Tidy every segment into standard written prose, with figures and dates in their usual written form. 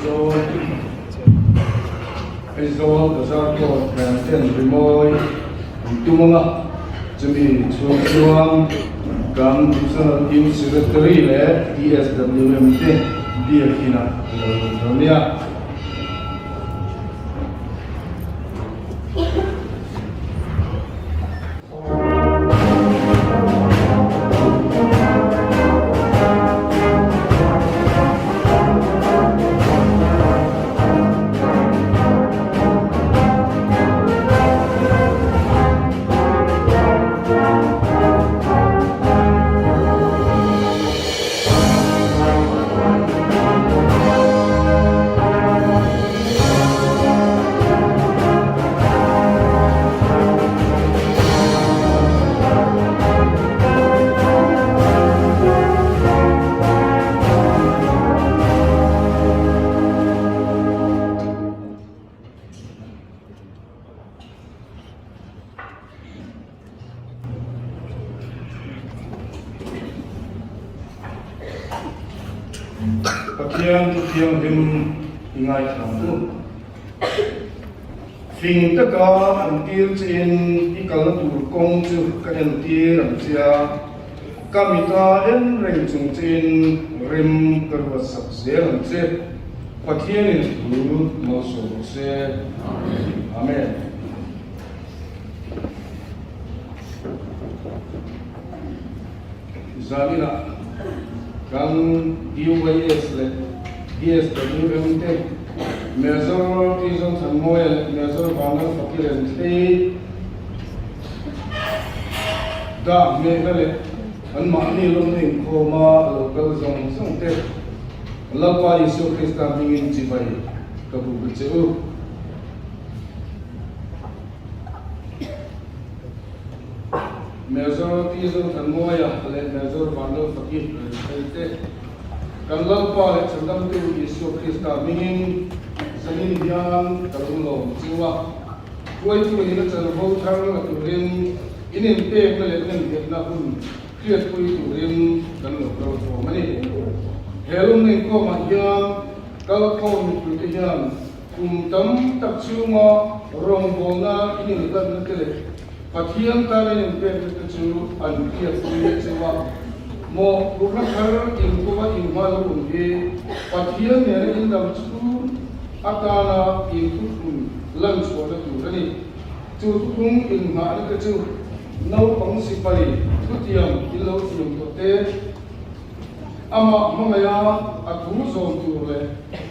Aizawl Aizawl Bazar Court band ten rimawi an tum ang a, chumi chhung chuan kan Divisional Youth Secretary leh DSWM te biakin ah a lo awm dawn nia. Pathian chu thianghlim i ngaithla ang u. Fing taka an tir chiin i kalna tur kawng chu ka entir ang che a, ka mita en reng chung chiin rem ka ruatsak zel ang che. Pathianin thu malsawm rawh se. Amen. Zaninah kan DYS leh DSWM te Major T Zothanmawia leh Major Vanlal Fakiren thlei dah hmehna leh anmahni lawmna inkhawma lo kal zawng zawng te Lalpa Isua Krista hmingin chibai ka buk a che u. Major Pi Zothanmawia leh Major Vanlalfaki Renthei te, kan Lalpa leh Chhandamtu Isua Krista hmingin zanin hian ka lo lawm chiu a. Hruaitu in a chanvo thar la turin in inpekna leh nemnghetna hun hriatpui turin kan lo kal khawm a ni. He lawmna inkhawmah hian kal khawm mipuite hian Kum tam tak chhunga rawngbawlna in inhlatna te leh Pathian tan in inpekna te chu an hriatpui cheu a. Mawhphurhna thar inkhawma inhma lo awm hi Pathian nena indam chhung atana inthuthun lan chhuahna tur a ni. Chu thuthlung inngahna te chu naupang sipai thutiam in lo thiam tawh te, Amah hmangaiha a thu zawm tur leh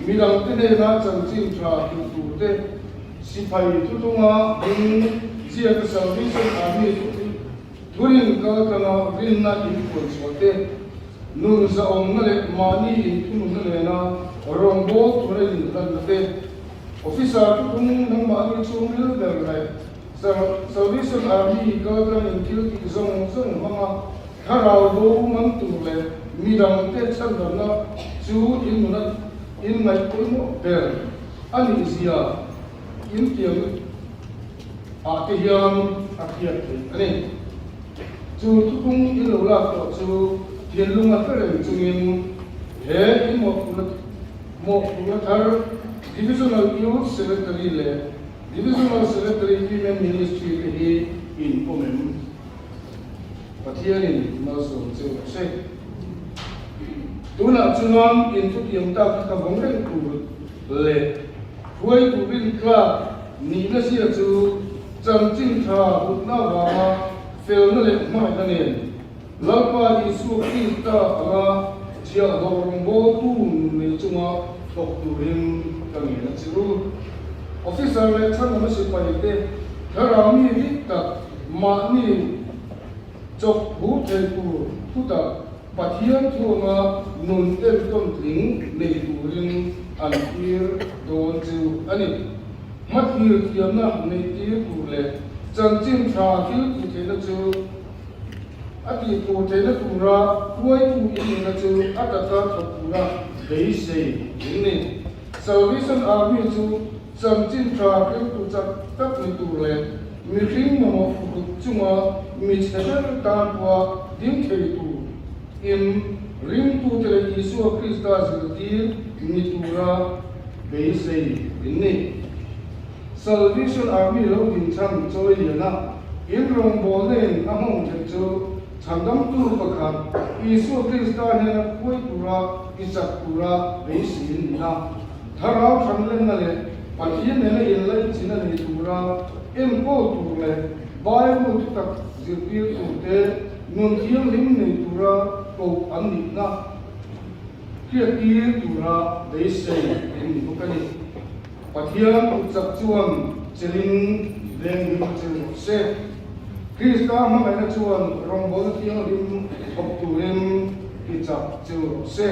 midangte hnena chanchin tha hrilh tur te, sipai thuthunga hming ziaka Salvation Army thurin kal tlanga rinna inphuan chhuah te, nun zahawmna leh mahni inthununna nena rawngbâwl tura inhlanna te, Officer thuthung nangmahni chhungril ber leh Salvation Army kal tlangin thil tih zawng zawng hmanga Thlarau bo man tur leh midangte chhandamna chu in nuna in ngaih pawimawh ber a nih zia in tiang ah te hian a hriat theih a ni. Chu thupung in lo lak tawh chu thinlung a hre reng chungin he in mawhphurhna thar Divisional Youth Secretary leh Divisional Secretary Women Ministry te hi in awm em? Pathianin malsawm che rawh se. Tunah chuan in thutiam tak hi ka vawng reng tur leh hruaitu rintlak nihna zia chu chanchin tha hutna avanga felna leh hmangaihna nen Lalpa Isua Krista anga chhiahhlawh rawngbawltu nun nei chunga thawk turin ka ngen a che u. Officer leh chhanawma sipai te thlarau mi dik tak Mahni chawp phur thei tur thutak Pathian thuanga nun entawn tling nei turin an tir dawn chu a ni. Hmathlir thiamna nei tir tur leh chanchin tha thil tih theihna chu a tih tur theihna tura hruaitu in nihna chu a taka thawk tura beisei in ni. Salvation Army chu Chanchin tha riltu chak tak ni tur leh mihring mamawh ruk chunga mi chhe ber tan pawha ding thei tur in ringtute leh Isua Krista zirtir ni tura. beisei in ni. Salvation Army lo din chhan chawi liana in rawngbawlna in a hmawng theih chu Chhandamtu pakhat Isua Krista hnena khuai tura i chak tura beisei in ni a. Thlarau thanlenna leh Pathian nena inlaichin a nei tura enkawl tur leh Bible thutak zirtir turte nun thianghlim nei tura koh an nihna hriattir tura beisei in ni bawk a ni. Pathian kutchak chuan chelin veng hlim che rawh se. Krista hmangaihna chuan rawngbawlna thianghlim thawk turin tichak che rawh se.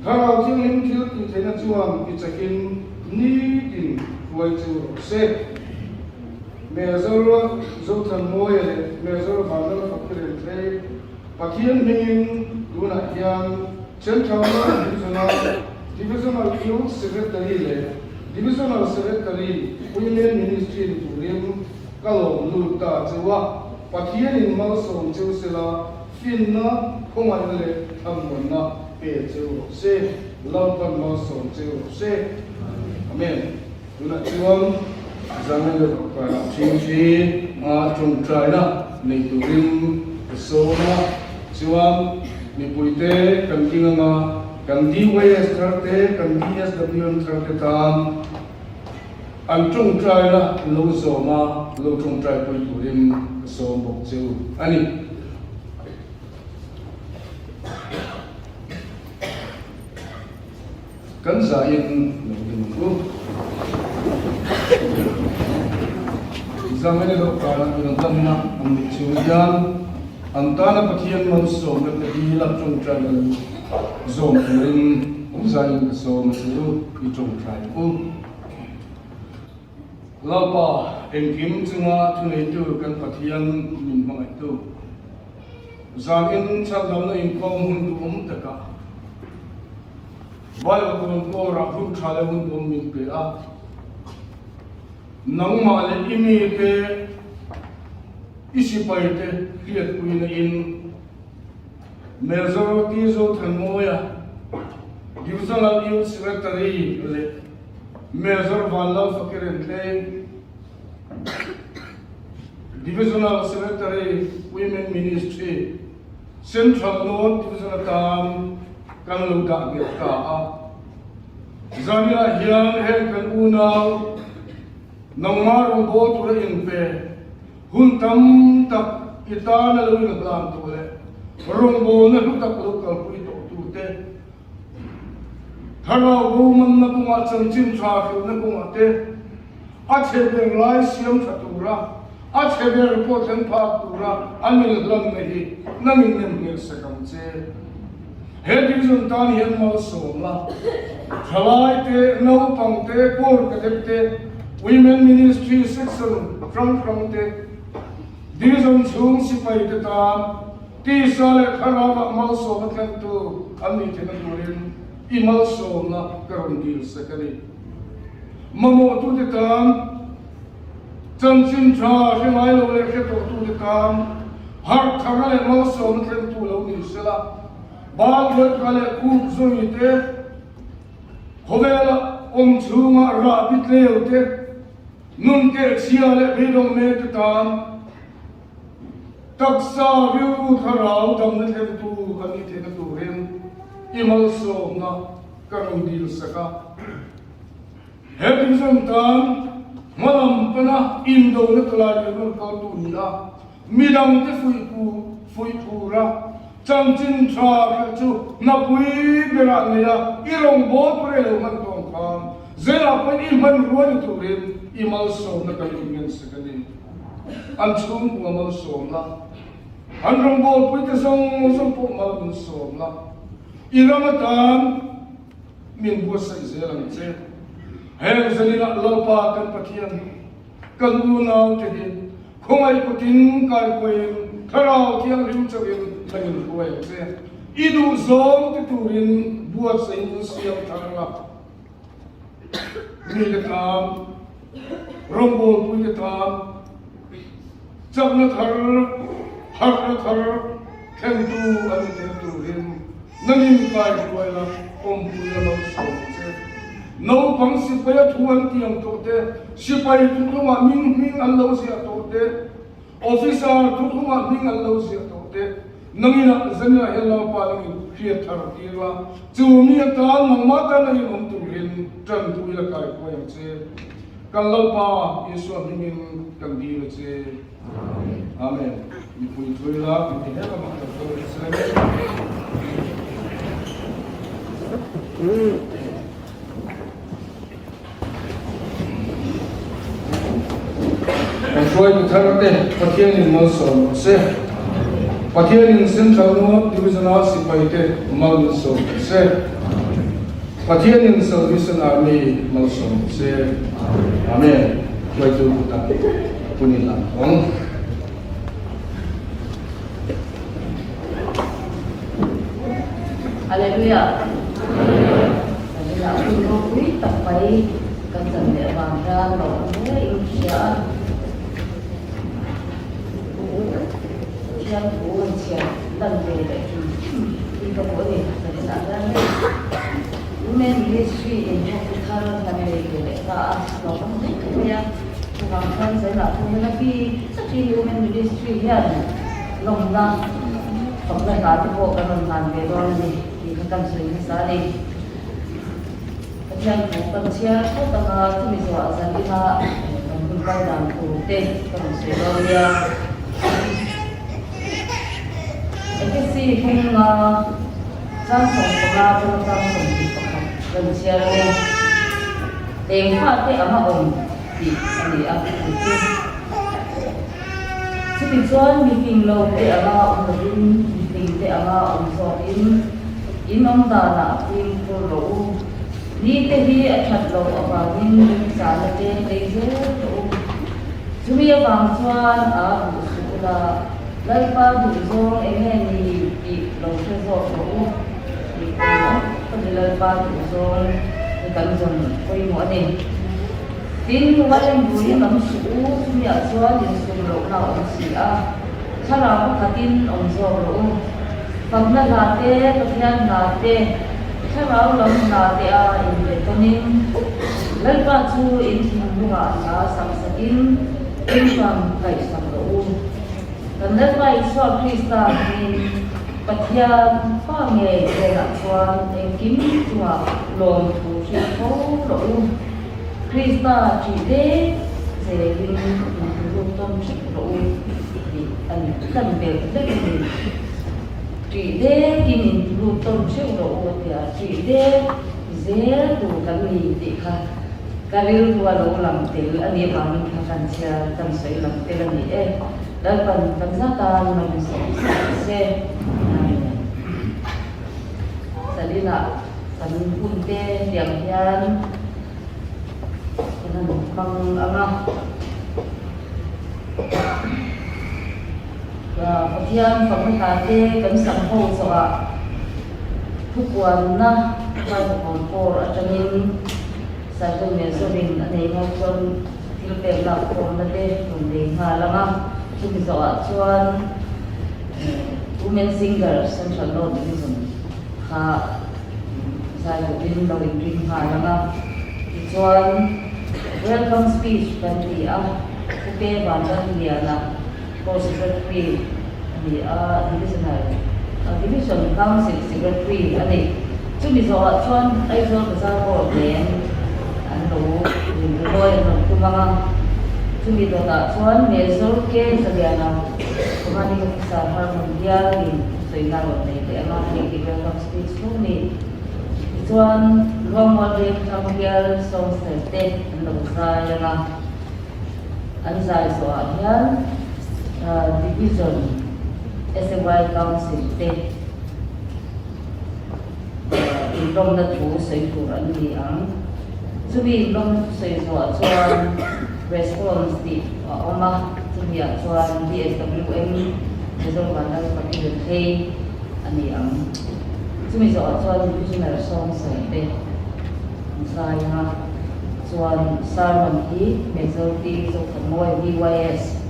Thlarau thianghlim thil tihtheihna chuan tichakin nitin hruai che rawh se. Mezor Zothanmawia leh Mezor Vanlalfakhiren Thlei Pathian hmingin tunah hian Central North Division-a Divisional Youth Secretary leh Divisional Secretary Women Ministry ni turin ka lawm lut ta cheu a, Pathianin malsawm cheu sela finna, khawngaihna leh thlamuanna pe cheu rawh se. Lalpan malsawm cheu rawh se. Amen. Tunah chuan Zangai leh Rawhkainah ṭhingṭhi a ṭawngṭaina nei turin ka sawm a, chuan mipuite kan ding anga kan DYS thar te, kan DSWM thar te tan an ṭawngṭaina lo zawm a, lo ṭawngṭaipui turin ka sawm bawk che u a ni. Kan zain lo ding ang u. Zangaina deuh karah in damna an nih chhung hian an tana Pathian malsawmna te hi la tawngtai lo zawm turin an zain ka sawm a che u, i tawngtai ang u. Lalpa, engkim chunga thuneitu kan Pathian min hmangaihtu, zanin chhandamna inkhawm hun duhawm takah Bible kawn kawrah hun tha leh hun duhawm min pe a. Nangmah leh i mite, i sipaite hriatpuina in Majority Zothanmawia, Divisional Youth Secretary leh Major Vanlalfakirin Tleng, Divisional Secretary, Women Ministry, Central North Division atan kan lo dah nghet ta a. Zaniah hian heng kan unau nangmah rawngbâwl tura inpe hun tam tak i tana lo inhlan tawh leh rawngbâwlna hlu tak lo kalpui tawhtute Thlarau bomanna kawngah chanchin tha hrilhna kawngah te, a chhe ber lai siam tha tura, a chhe ber pawh thleng phak tura an inhlanna hi nangin nem hmel sak ang che. He division tan hian malsawm la, thalai te, naupang te, Corps Cadet te, Women Ministry section hrang hrang te, division chhung sipai te tan, Tisa leh Thlarauah malsawmna thlengtu an nih theihna turin i malsawmna ka rawn dil sek a ni. Mamawhtute tan, chanchin tha hre ngai lo leh hre tawhtute tan harh thara leh malsawmna thlengtu lo ni sela, Bal Luaika leh Kuk Zui te, khawvela awm chhunga rahbi tleu te, nun kehchhia leh beidawng mek te tan, Taksa rilru thlarau damna thlengtu an nih theihna turin i malsawmna ka rawn dil sak a. He division tan hmalam pana indona talai leh rawn kaltu ni a, midangte fuihpu fuihphura chanchin tha hrilh chu hnapui berah nei a, i rawngbâwl pawh rei lo hman tawng khan zelah pawhin i hmanrua ni turin i malsawmna kan inmen sak a ni. An chhungkua malsawm la, an rawngbawlpuite zawng zawng pawh mal min sawm la, i ram atan min buatsaih zel ang che. Heng zaninah Lalpa kan Pathian kan unaute hi khawngaih kutin kaikuaiin Thlarau Thianghlim chauhin la min hruai ang che. I duhzawng ti turin buatsaihin siam thar la. Mite tan, rawngbawlpuite tan chakna thar, harhna thar thlengtu an ni thei turin nangin kaihruaina awmpui a malsawm che. Naupang sipaia thu an tiam tawh te, sipai thuthlungah hming hming an lo ziah tawh te, officer thuthlungah hming an lo ziah tawh te, nangina zaninah hian Lalpa nangin hriat thar tir la, chu mi atan nangmah tan a inawm turin tan tu ila kai phuai ang che. Kan Lalpa Isua hmingin kan dil a che. Amen. Mipui thu ila kan ti hle lamah kan kal leh se. Kan hruaitu thar te Pathianin malsawm rawh se. Pathianin Central North Division-a sipai te mal min sawm rawh se. Pathianin Salvation Army malsawm rawh se. Amen. Hruaitu kutah punin an hawng. Hallelujah. Hallelujah. Hun ropui tak mai kan chan leh avang hian lo awm hle in hria a. Pathian thu an chhiar lan ve leh hrim hrim hi ka hmu a ni. Zanina hian hei Women Ministry in hawktu thar kan nei ve leh ta a, lo awm hle mai a. Chuvang chuan zanah pawh hian a bik takin Women Ministry hian lawmna fakna hla te pawh kan rawn hlan ve dawn a ni tih kha kan sawi hmasa a ni. Pathian thu kan chhiar phawt ang a, chumi zawhah zanina kan hun kal dan tur te ka rawn sawi dawn nia. Efesi hmunga chang 15 atanga chang 21 kan chhiar a ni. Eng fate anga awm tih a ni a, chu chu. Chutichuan mifing lo te anga awm lovin mifing te anga awm zawkin in awm danah fimkhur rawh u. Ni te hi a that loh avangin remchana te lei zel rawh u. Chumi avang chuan a duh suh ula, Lalpa duh zawng eng nge ni tih lo hre zawk rawh u tih pawimawh ka ni Lalpa duh zawng hi kan zawn pawimawh a ni. Tin, uain buin awm suh u, chumiah chuan insum lohna a awm si a, thlarau pakhatin awm zawk rawh u. Fakna hla te, Pathian hla te, thlarau lam hla te a inbe tawnin, Lalpa chu in thinlungah hla sak sakin infang kaihsak rawh u. Kan Lalpa Isua Krista hmingin Pathian Pa ngei hnenah chuan engkim chungah lawmthu hrilh fo rawh u. Krista ṭih dek zelin inhmulut tawn ṭheuh rawh u tih a ni tlan belh vek a ni. Ṭih dekin inhmulut tawn ṭheuh rawh u a ti a, ṭih dek zel tur kan ni tih kha ka rilru a lo lang tel a nih avangin kha kan chhiar kan sawi lang tel a ni e. Lalpan kan zatan malsawm se. Amen. Salina. Kan hunte tiang hian kan han hmang ang a. Pathian fakna hla te kan sam ho zawhah thupuanna Bible core atangin Sergeant Major-in a nei ngawt chuan thil pek lak khawmna te rawn nei nghal ang a. Chumi zawhah chuan Women Singer Central North Division kha zai turin lo inring nghal ang a, tichuan welcome speech kan ti a, Upe Vanlalliana Core Secretary a ni a, Divisional Division Council Secretary a ni. Chumi zawhah chuan Aizawl Bazar Board nen an lo inrilawi an rawn tum ang a, chumi dawtah chuan Mezor K Zaliana Commanding Officer Harmon Bialin Sawina rawn nei teh ang a, hei hi welcome speech chu a ni. Tichuan, Luangmual veng thlang bial sawmsel te an lo zai ang a, an zai zawhah hian Division SAY Council te inlawmna thu sawi tur an ni ang. Chumi inlawmna thu sawi zawhah chuan response tih a awm a, chumiah chuan DSWM Mizo Vanlal Patil phei a ni ang. Chumi zawhah chuan Divisional sawmsawm te an zai ang a, chuan sermon hi Majority Zothanmawi BYS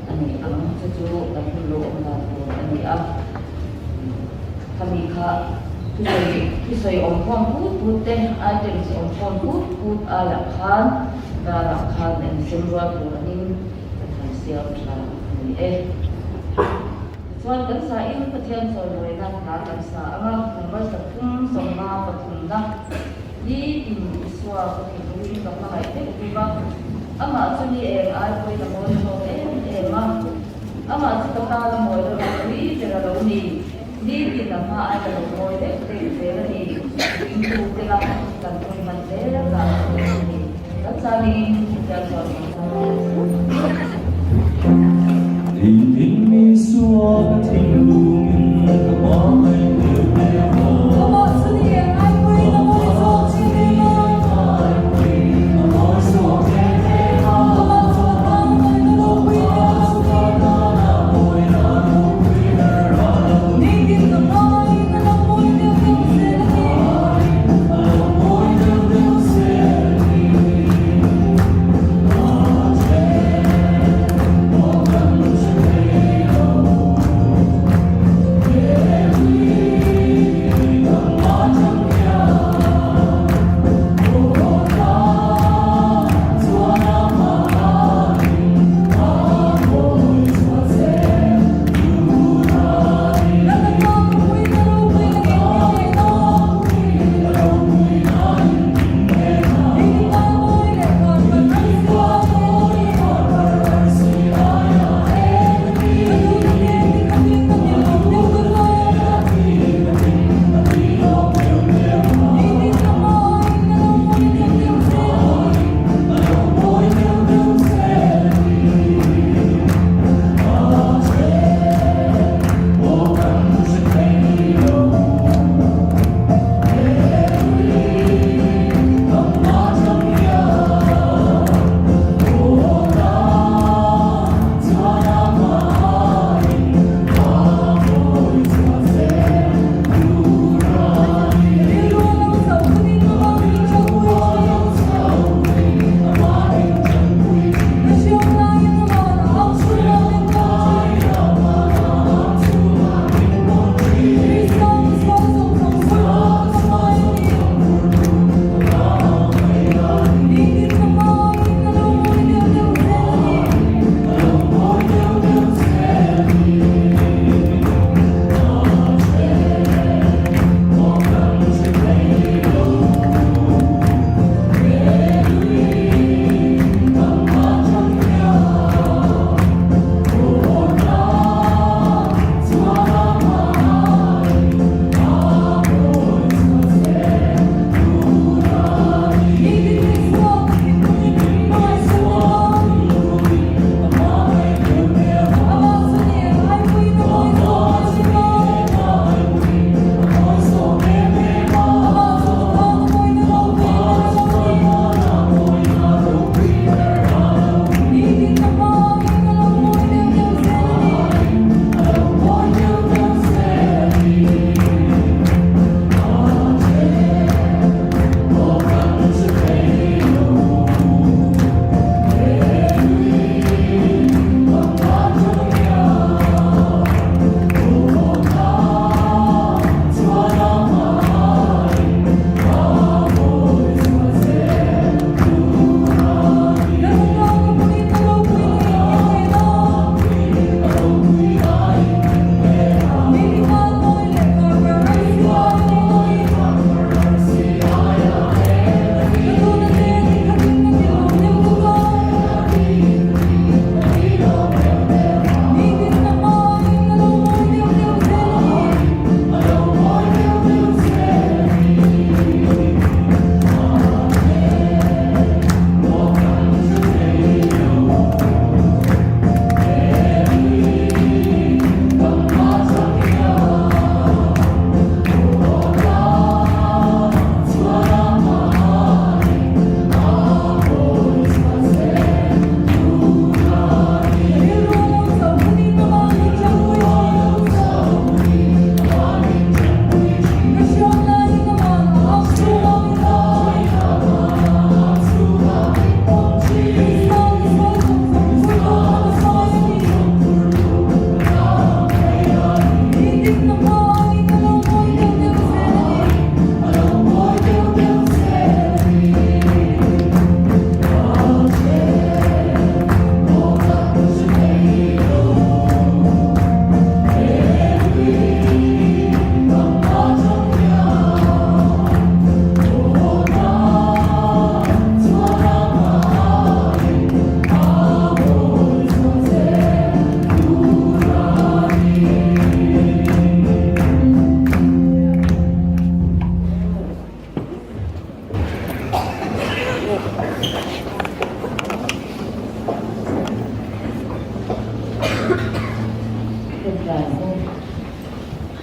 a ni ang, chu chu kan hun lo awm dan tur a ni a. Khami kha. Thusawi thusawi awm khawm put put te, items awm khawm put put aiah khan darah khan eng sem rual tur angin kan han siam tha a ni e. Tichuan kan sa in Pathian chawimawina hla kan sa ang a, number sathum sawmnga pathumna ni tin Isua ka thinlungin ka hmangaih deuh deuh a, amah chu ni eng ai pawhin a mawi zawk em em a, amah chu ka tan a mawi loh ropui ber a lo ni. Nitin a hma ai ka lo mawi deuh deuh zel a ni. Intu te la kan hun hman zel dan tur a ni. Kan changin Pathian chuan min hmang a ni. Nitin Isua ka thinlungin ka hmangaih deuh deuh a. Amah chu ni eng ai pawhin a mawi zawk chin em a. Amah chu a tan mawina ropui ber a lo ni. Nitin ka hmaiin a lo mawi deuh deuh zel a ni.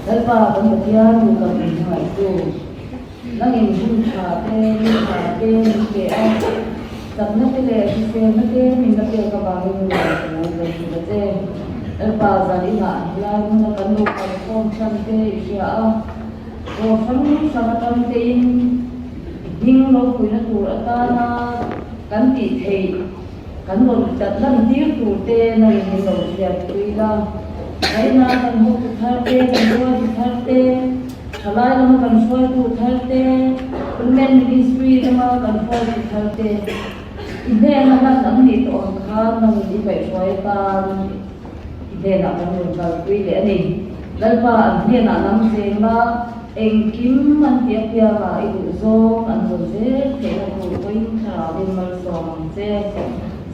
Lalpa kan Pathian duhtak min hmangaihtu, nangin hun tha te, ni tha te min pe a, chakna te leh hriselna te min la pek avangin rual thu kan hrilh a che. Lalpa zan inah helai hmuna kan lo kalkhawm chhan te i hria a, Aw hrang hrang atang tein hming ropuina tur atana kan tih theih kan rawn tat lan tir tur te na in min lo hriat pui la. Kaina kan hotu thar te, kan rualtu thar te, thalai lama kan hruaitu thar te, Women Ministry lama kan hruaitu thar te i hnena lan an nih tawh ang khan nangin i kaihhruai atan I hnenah kan rawn kalpui leh a ni. Lalpa an hnenah nang cheng la, engkim an ti apianga i duh zawng an zawn zel theihna tur pawhin thlarauin malsawm ang che.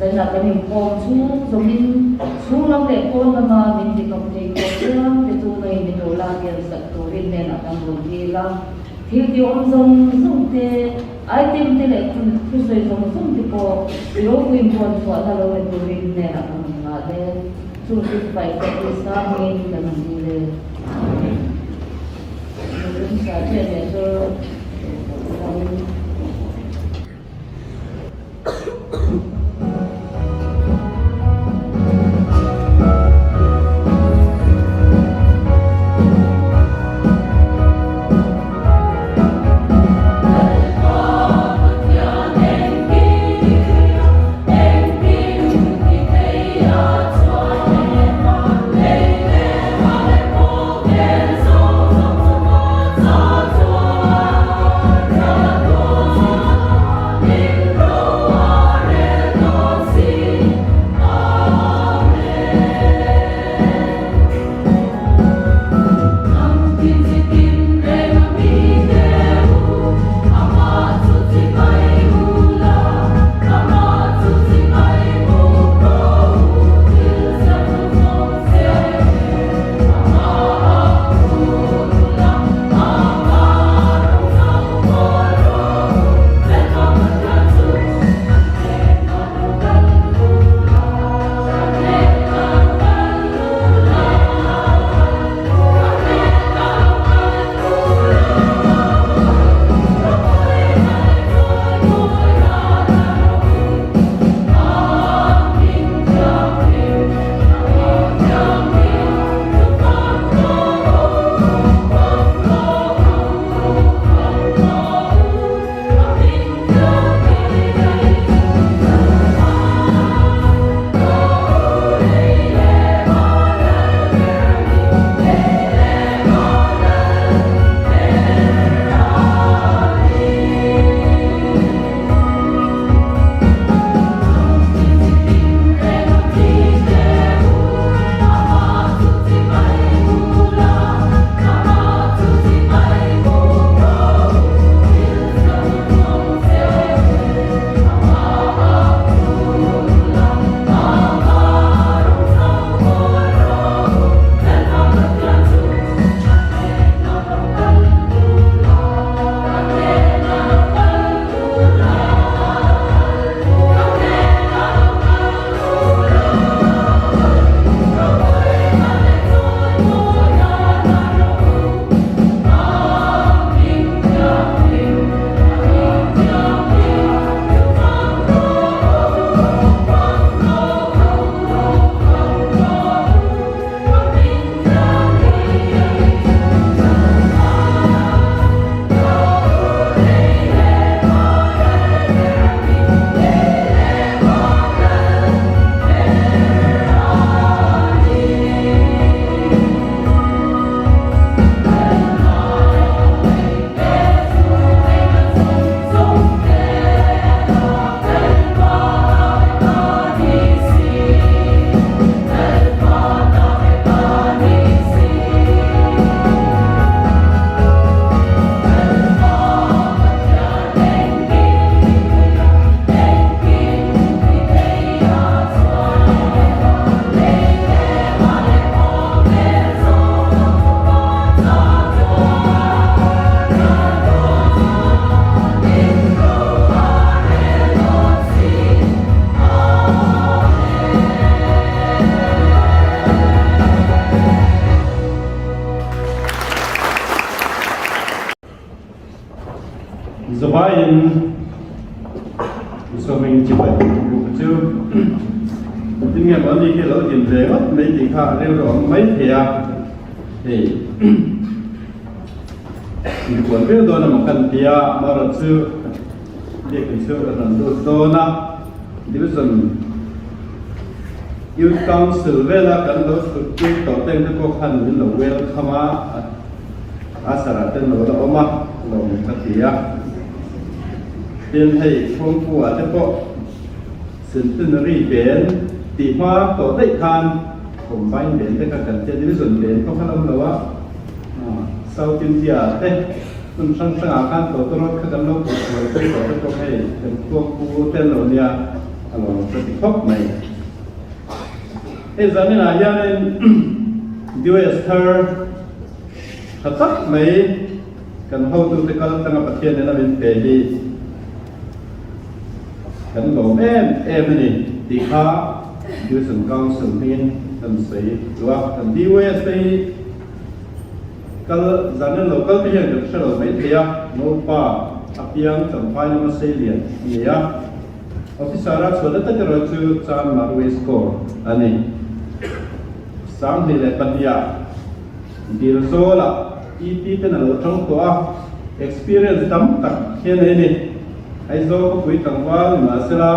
Zainah kan inkhawm chhung zawmin chhung lam leh pawn lama min ti hnawk thei tawh chiang te chu nangin min lo lak hian sak turin hnenah kan rawn dil a. Thil ti awm zawng zawng te, item te leh thusawi zawng zawng te pawh i ropuiin pawn chhuahna lo ni turin hnenah kan rawn ngah le. Chung chu sipai pawh Krista hmingin kan rawn dil e. Nupui sa chiah leh chu hmingin chibai ka buk a chu. Tin nge maw ani khi lo din ve ngawt mai tih kha a rilru a awm mai thei a, hei inkual viau dawn emaw kan ti a, amaherawh chu biakin chu ka rawn lut dawn a, Division Youth Council vela kan lo thut pui tawh te ang te pawh khan min lo welcome a, a sarah te an lo la awm a, lawm ka ti a. Tin hei Khuangpu ah te pawh Centenary pen tih hma tawh daih khan Combine pen te kha kan tia Division pen pawh kha la awm lo a, South India ah te hmun hrang hrang ah khan tawtawrawt kha kan lo put sual pui tawh te pawh hei kan Khuangpu te an lo nia a lawm ka ti khawp mai. Hei zaninah hianin US thar tha tak mai kan hotute kal tanga Pathian in a min pe hi kan lawm em em a ni tih kha Division Council hmingin kan sawi duh a. Kan DYS te hi kal zanin lo kal te hian kan hre lo mai thei a, Ngopa apiang Champhai lama Seilian a ni a. Officer a chhuah tak erawh chu Chan Marway score a ni. 2002 ah Dilzawl ah EP ten a lo tang tawh a, experience tam tak hian ei ni. Aizawl khawpui tlangval ni mahsela,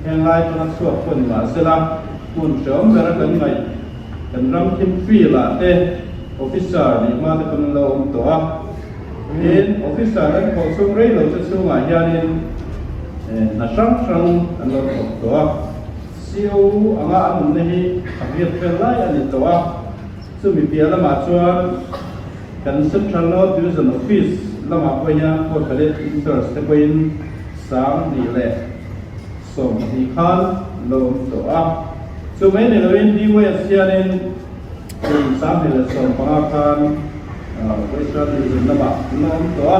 heng lai tanga chhuak pawh ni mahsela, hmun hreawm bera kan ngaih kan ram thim field ah te officer nih hma te pawn an lo awm tawh a. Tin, officer an thawh chhung rei lo che chhungah hianin hna hrang hrang an lo thawk tawh a. CO anga an awmna hi a riat vel lai a ni tawh a. Chumi piah lamah chuan kan Central North Division Office lamah pawh hian Corps Cadet Interns te pawhin 2012 khan an lo awm tawh a. Chu mai ni loin DYS hianin Kum 2015 khan Western Region lamah an la awm tawh a,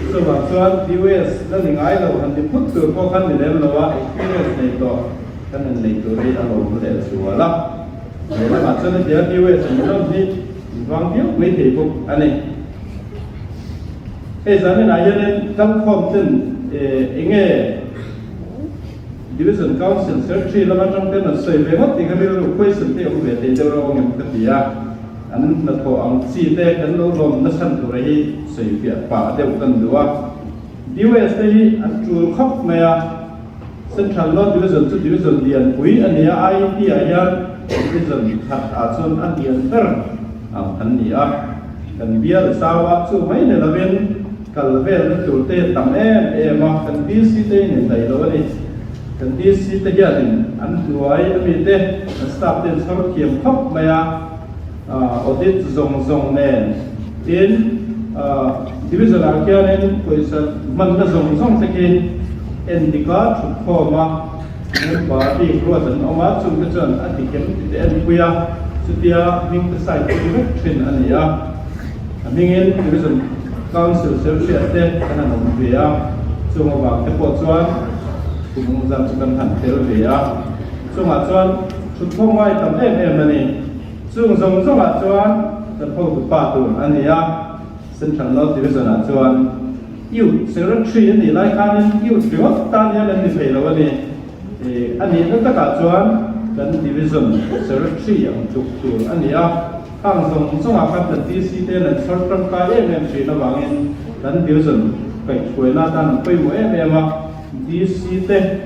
chuvang chuan US la ni ngai lo han ti phut tur pawh khan ni lem lo a, experience nei tawh kan han nei tur hi a lawm leh zual a. He lamah chuan hetiang US an rawn hi vang viau mai thei bawk a ni. Hei zaninah hianin kalkhawm ten eng nge Division Council Secretary lam atang ten an sawi ve ngawt tih kha rilru question te awm ve thei deuh reuh ang em ka ti a, an hnathawh ang chi te kan lo lawm nachhan tura hi sawi fiah pah deuh kan duh a. DOS te hi an tul khawp mai a, Central North Division chu Division lianpui a ni a, IEP ah hian Division khat ah chuan a lian ber ang an ni a, kan bial zau a, chu mai ni lovin, Kal velna tur te tam em em a, kan DC te in indaih lo a ni. Kan DC te hianin an hnuai ami te, an staff te an chhawr thiam khawp mai a, audit zawng zawng nen. Tin, division ah khianin pawisa hmanna zawng zawng te khi en dik a, thut khawm a, member bik ruat an awm a, chung te chuan a dik em ti te enpui a, chutia hming te sign pui vek thin a ni a. A hmingin Division Council Serhriat te kan han awm ve a, chung avang te pawh chuan kum eng zat chu kan han tel ve a, chungah chuan thutkhawm ngai tam em em a ni. Chung zawng zawngah chuan kan hotu pa tur a ni a, Central North Division ah chuan Youth Secretary a nih lai khanin Youth ringawt tan hian an ni thei lo a ni. A nihna takah chuan kan Division Secretary ang tluk tur a ni a. Khang zawng zawngah khan kan DC te an chhar tangkai em em thin avangin kan Division kaihhruaina atan an pawimawh em em a, DC te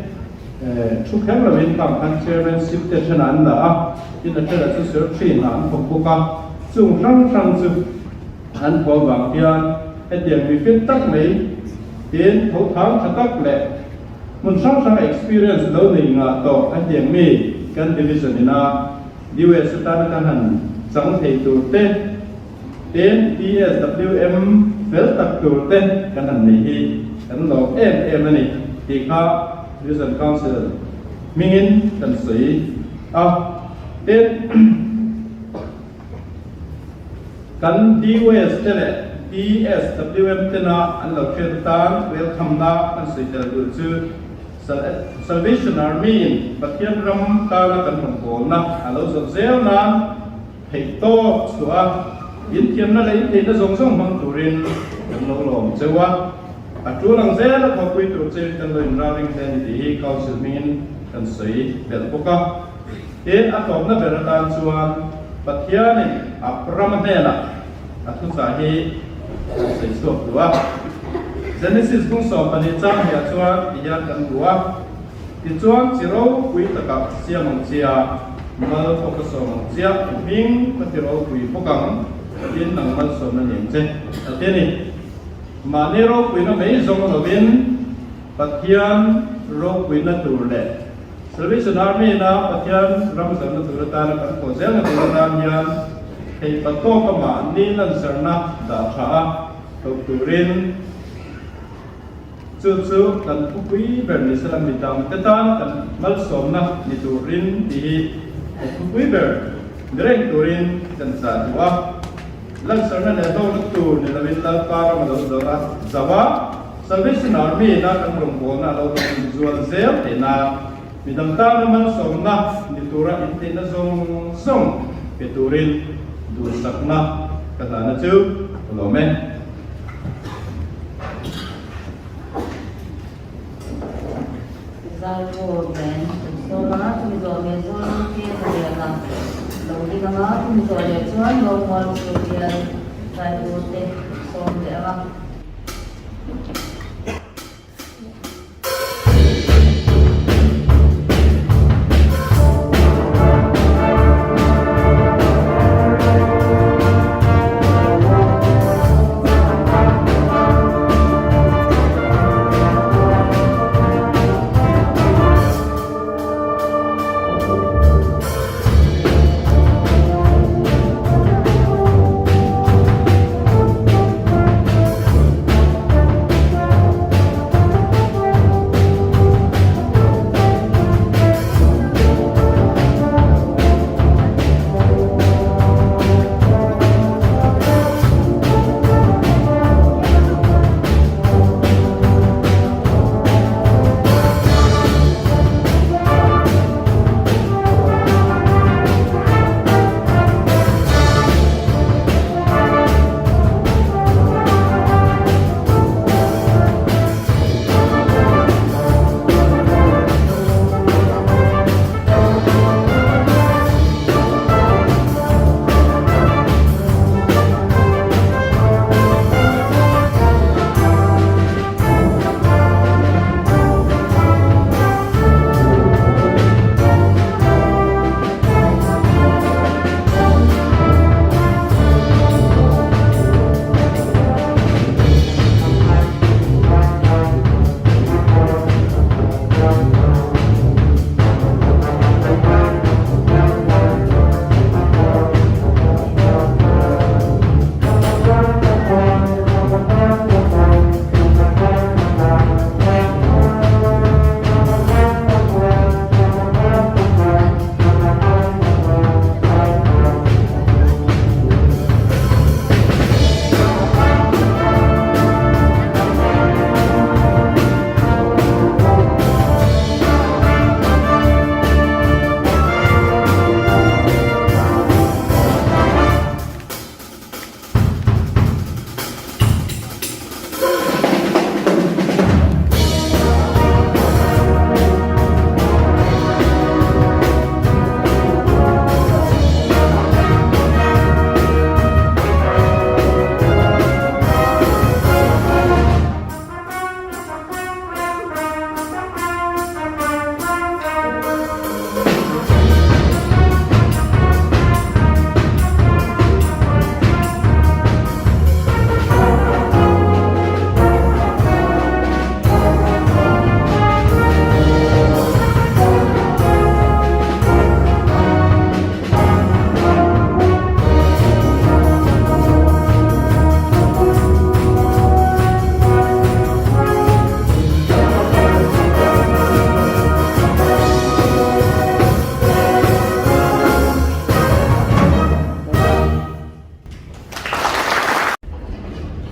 thu kher lovin khang khan Chairmanship te thenah an la a, tin a thenah chu Secretary hna an thawk bawk a, chung hrang hrang chu an thawh avang hian hetiang mi fit tak mai tin tho thang tha tak leh hmun hrang hranga experience lo nei ngah tawh hetiang mi kan Division ina US atana kan han chang thei tur te, tin PSWM fel tak tur te kan han nei hi kan lawm em em a ni tih kha Division Council hmingin kan sawi a. Tin, kan DUS te leh PSWM tena an lo hriat atan welcome na kan sawi tel duh chu, Salvation Army in Pathian ram tana kan rawn bawlna a lo zawh zel nan theih tawk chhuah a, inthiamna leh intheihna zawng zawng hmang turin kan lo lawm cheu a. A tul ang zel a thawhpui tur chein kan lo inralring hle a ni tih hi Council hmingin kan sawi belh bawk a. Tin, a tlawmna ber atan chuan Pathianin Abrama hnenah a thuchah hi kan sawi chhuak duh a. Genesis bung 12 chang hniah chuan ti hian kan hmu a, Tichuan chi ropui takah siam ang chia, mal pawh ka sawm ang chia, i hming ka ti ropui bawk ang, tin nang malsawmna ni ang che, a ti a ni. Mahni ropuina mai zawng lovin Pathian ropuina tur leh Salvation Army-na Pathian ram zarna tur atana kan thawh zelna tur atan hian theihpa tawka mahni lansarna dah tha a hlauh turin Chu chu kan thupui ber ni sela mi dangte tan kan malsawmna ni turin tih hi kan thupui ber ni reng turin kan chah duh a. Lansarna leh hlawkna tur ni lovin Lalpa ram a lo zawrh a, zau a, Salvation Army ina kan rawngbawlna a lo hlawhtling zual zel theih nan mi dang tana malsawmna ni tura intheihna zawng zawng pe turin duhsakna ka hlana chu ka lawm e. Zaipawl nen kan sawm a, chumi zawh leh chuan ke palian a lo ding ang a, chumi zawh leh chuan Rawngmual chu hian zaipawl te kan sawm leh ang a.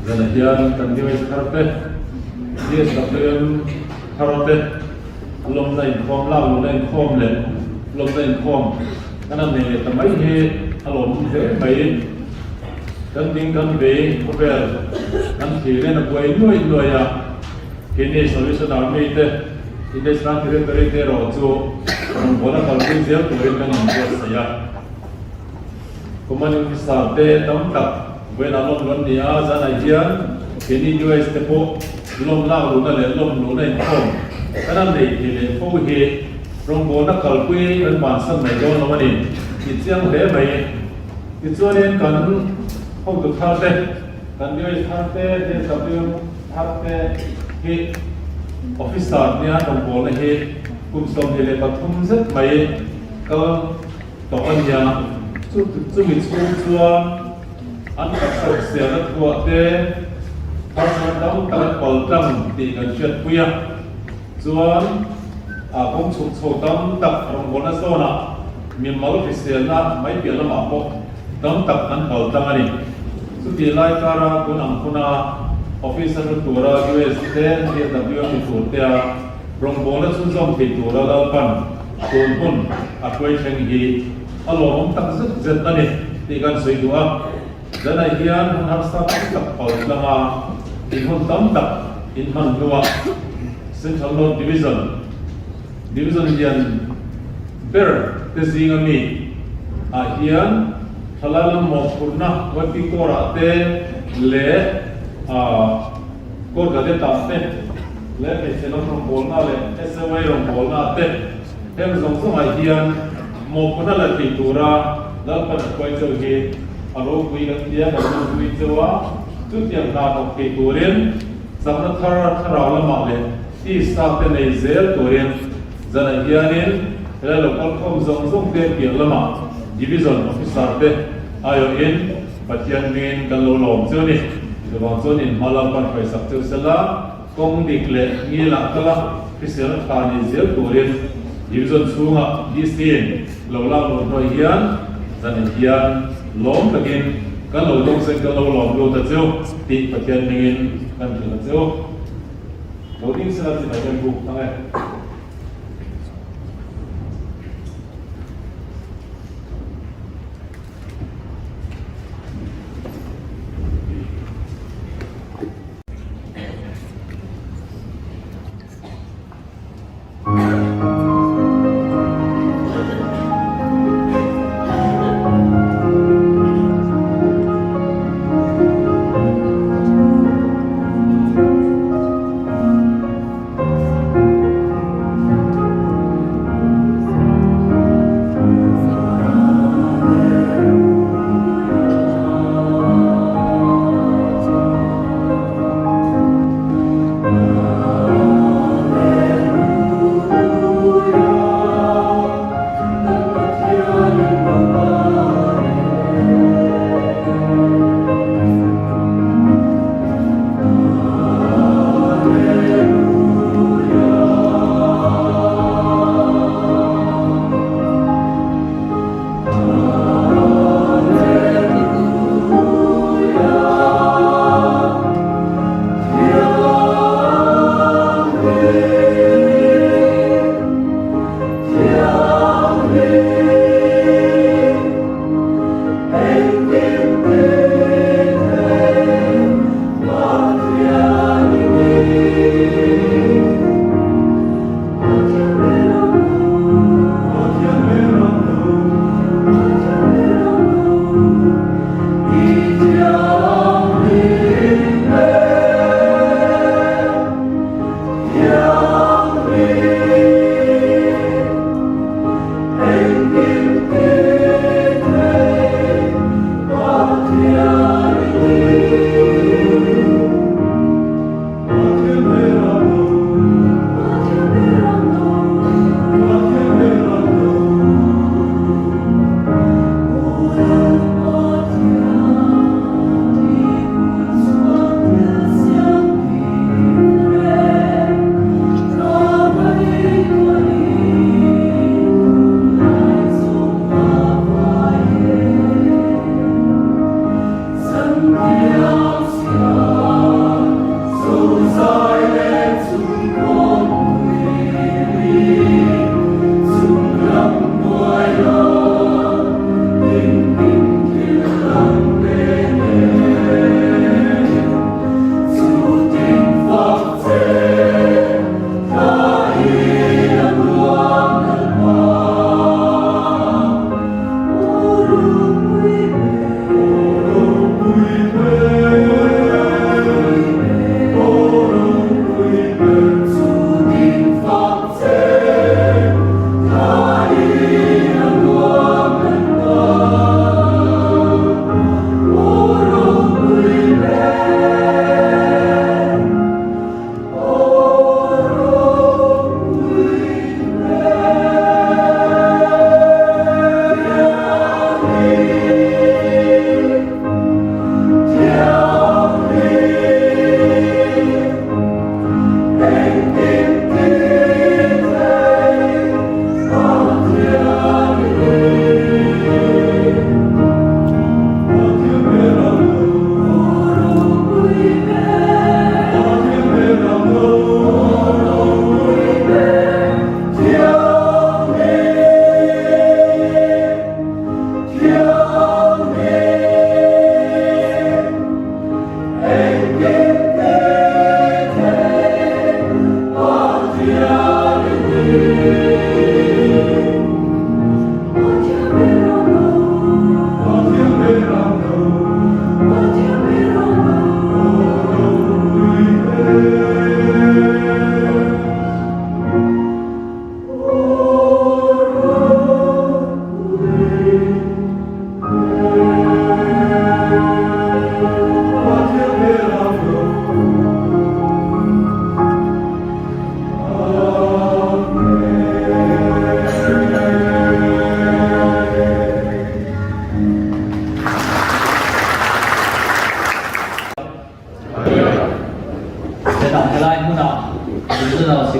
Zanah hian kan US thar te, DSWM thar te lawmna inkhawm, lak luhna inkhawm leh lawmna inkhawm kan han nei leh ta mai hi a lawmawm hle mai. Kan ding kan vei khawvel kan thlir en a buai nuaih nuaih a. Keini Salvation Army te, Indian Shrine Territory te erawh chu rawngbawlna kalpui zel turin kan inbuatsaih a. Commanding Officer te tam tak vawiin ah lawm luh an ni a, zanah hian keini US te pawh lawm lak luhna leh lawm luhna inkhawm kan han nei thei leh fo hi rawngbawlna kalpui kan bansan mai dawn lo a ni tih chiang hle mai. Tichuanin kan hotu thar te, kan US thar te, DSW thar te hi Officer nia rawngbawlna hi kum 23 zet mai kal tawh a nia. Chumi chhung chuan an taksa sialna thuah te harsatna tam tak an pal tlang tih kan hriatpui a. Chuan a kawng chhuk chho tam tak rawngbawlna zawnah mimal hriselna mai piah lamah pawh tam tak an pal tlang a ni. Chutih lai kara tun ang huna office a hlu tura US te DFW a ti tur tea rawngbawlna chhunzawm thei tura Lalpan tun hun a hruai thleng hi a lawmawm tak zet zet a ni tih kan sawi duh a. Zanah hian hun harsa tam tak pal tlanga in hun tam tak in hman hnuah Central North Division, Division lian ber te zinga mi ah hian thalai lam mawhphurhna YP Corps ah te leh Corps Cadet ah te leh hmeichhe lam rawngbawlna leh SOA rawngbawlna ah te heng zawng zawngah hian mawhphurhna la thei tura Lalpan a hruai chauh hi a ropui kan ti a, kan lawmpui chauh a, chutiang hna thawk thei turin chakna thar thlarau lamah leh tisa te nei zel turin zanah hianin helai lo kalkhawm zawng zawng te piah lamah Division Officer te aiawhin Pathian hmingin kan lo lawm cheu a ni. Chuvang chuan inhma Lalpan hruaisak cheu sela kawng dik leh ngilah kala hriselna tha ni zel turin Division chhungah DC in lo lak luh hnuai hian zanin hian lawm takin kan lo dawng sen kan lo lawm lut a cheu tih Pathian hmingin kan hrilh a cheu. Lo ding sela chi Pathian buk thang e.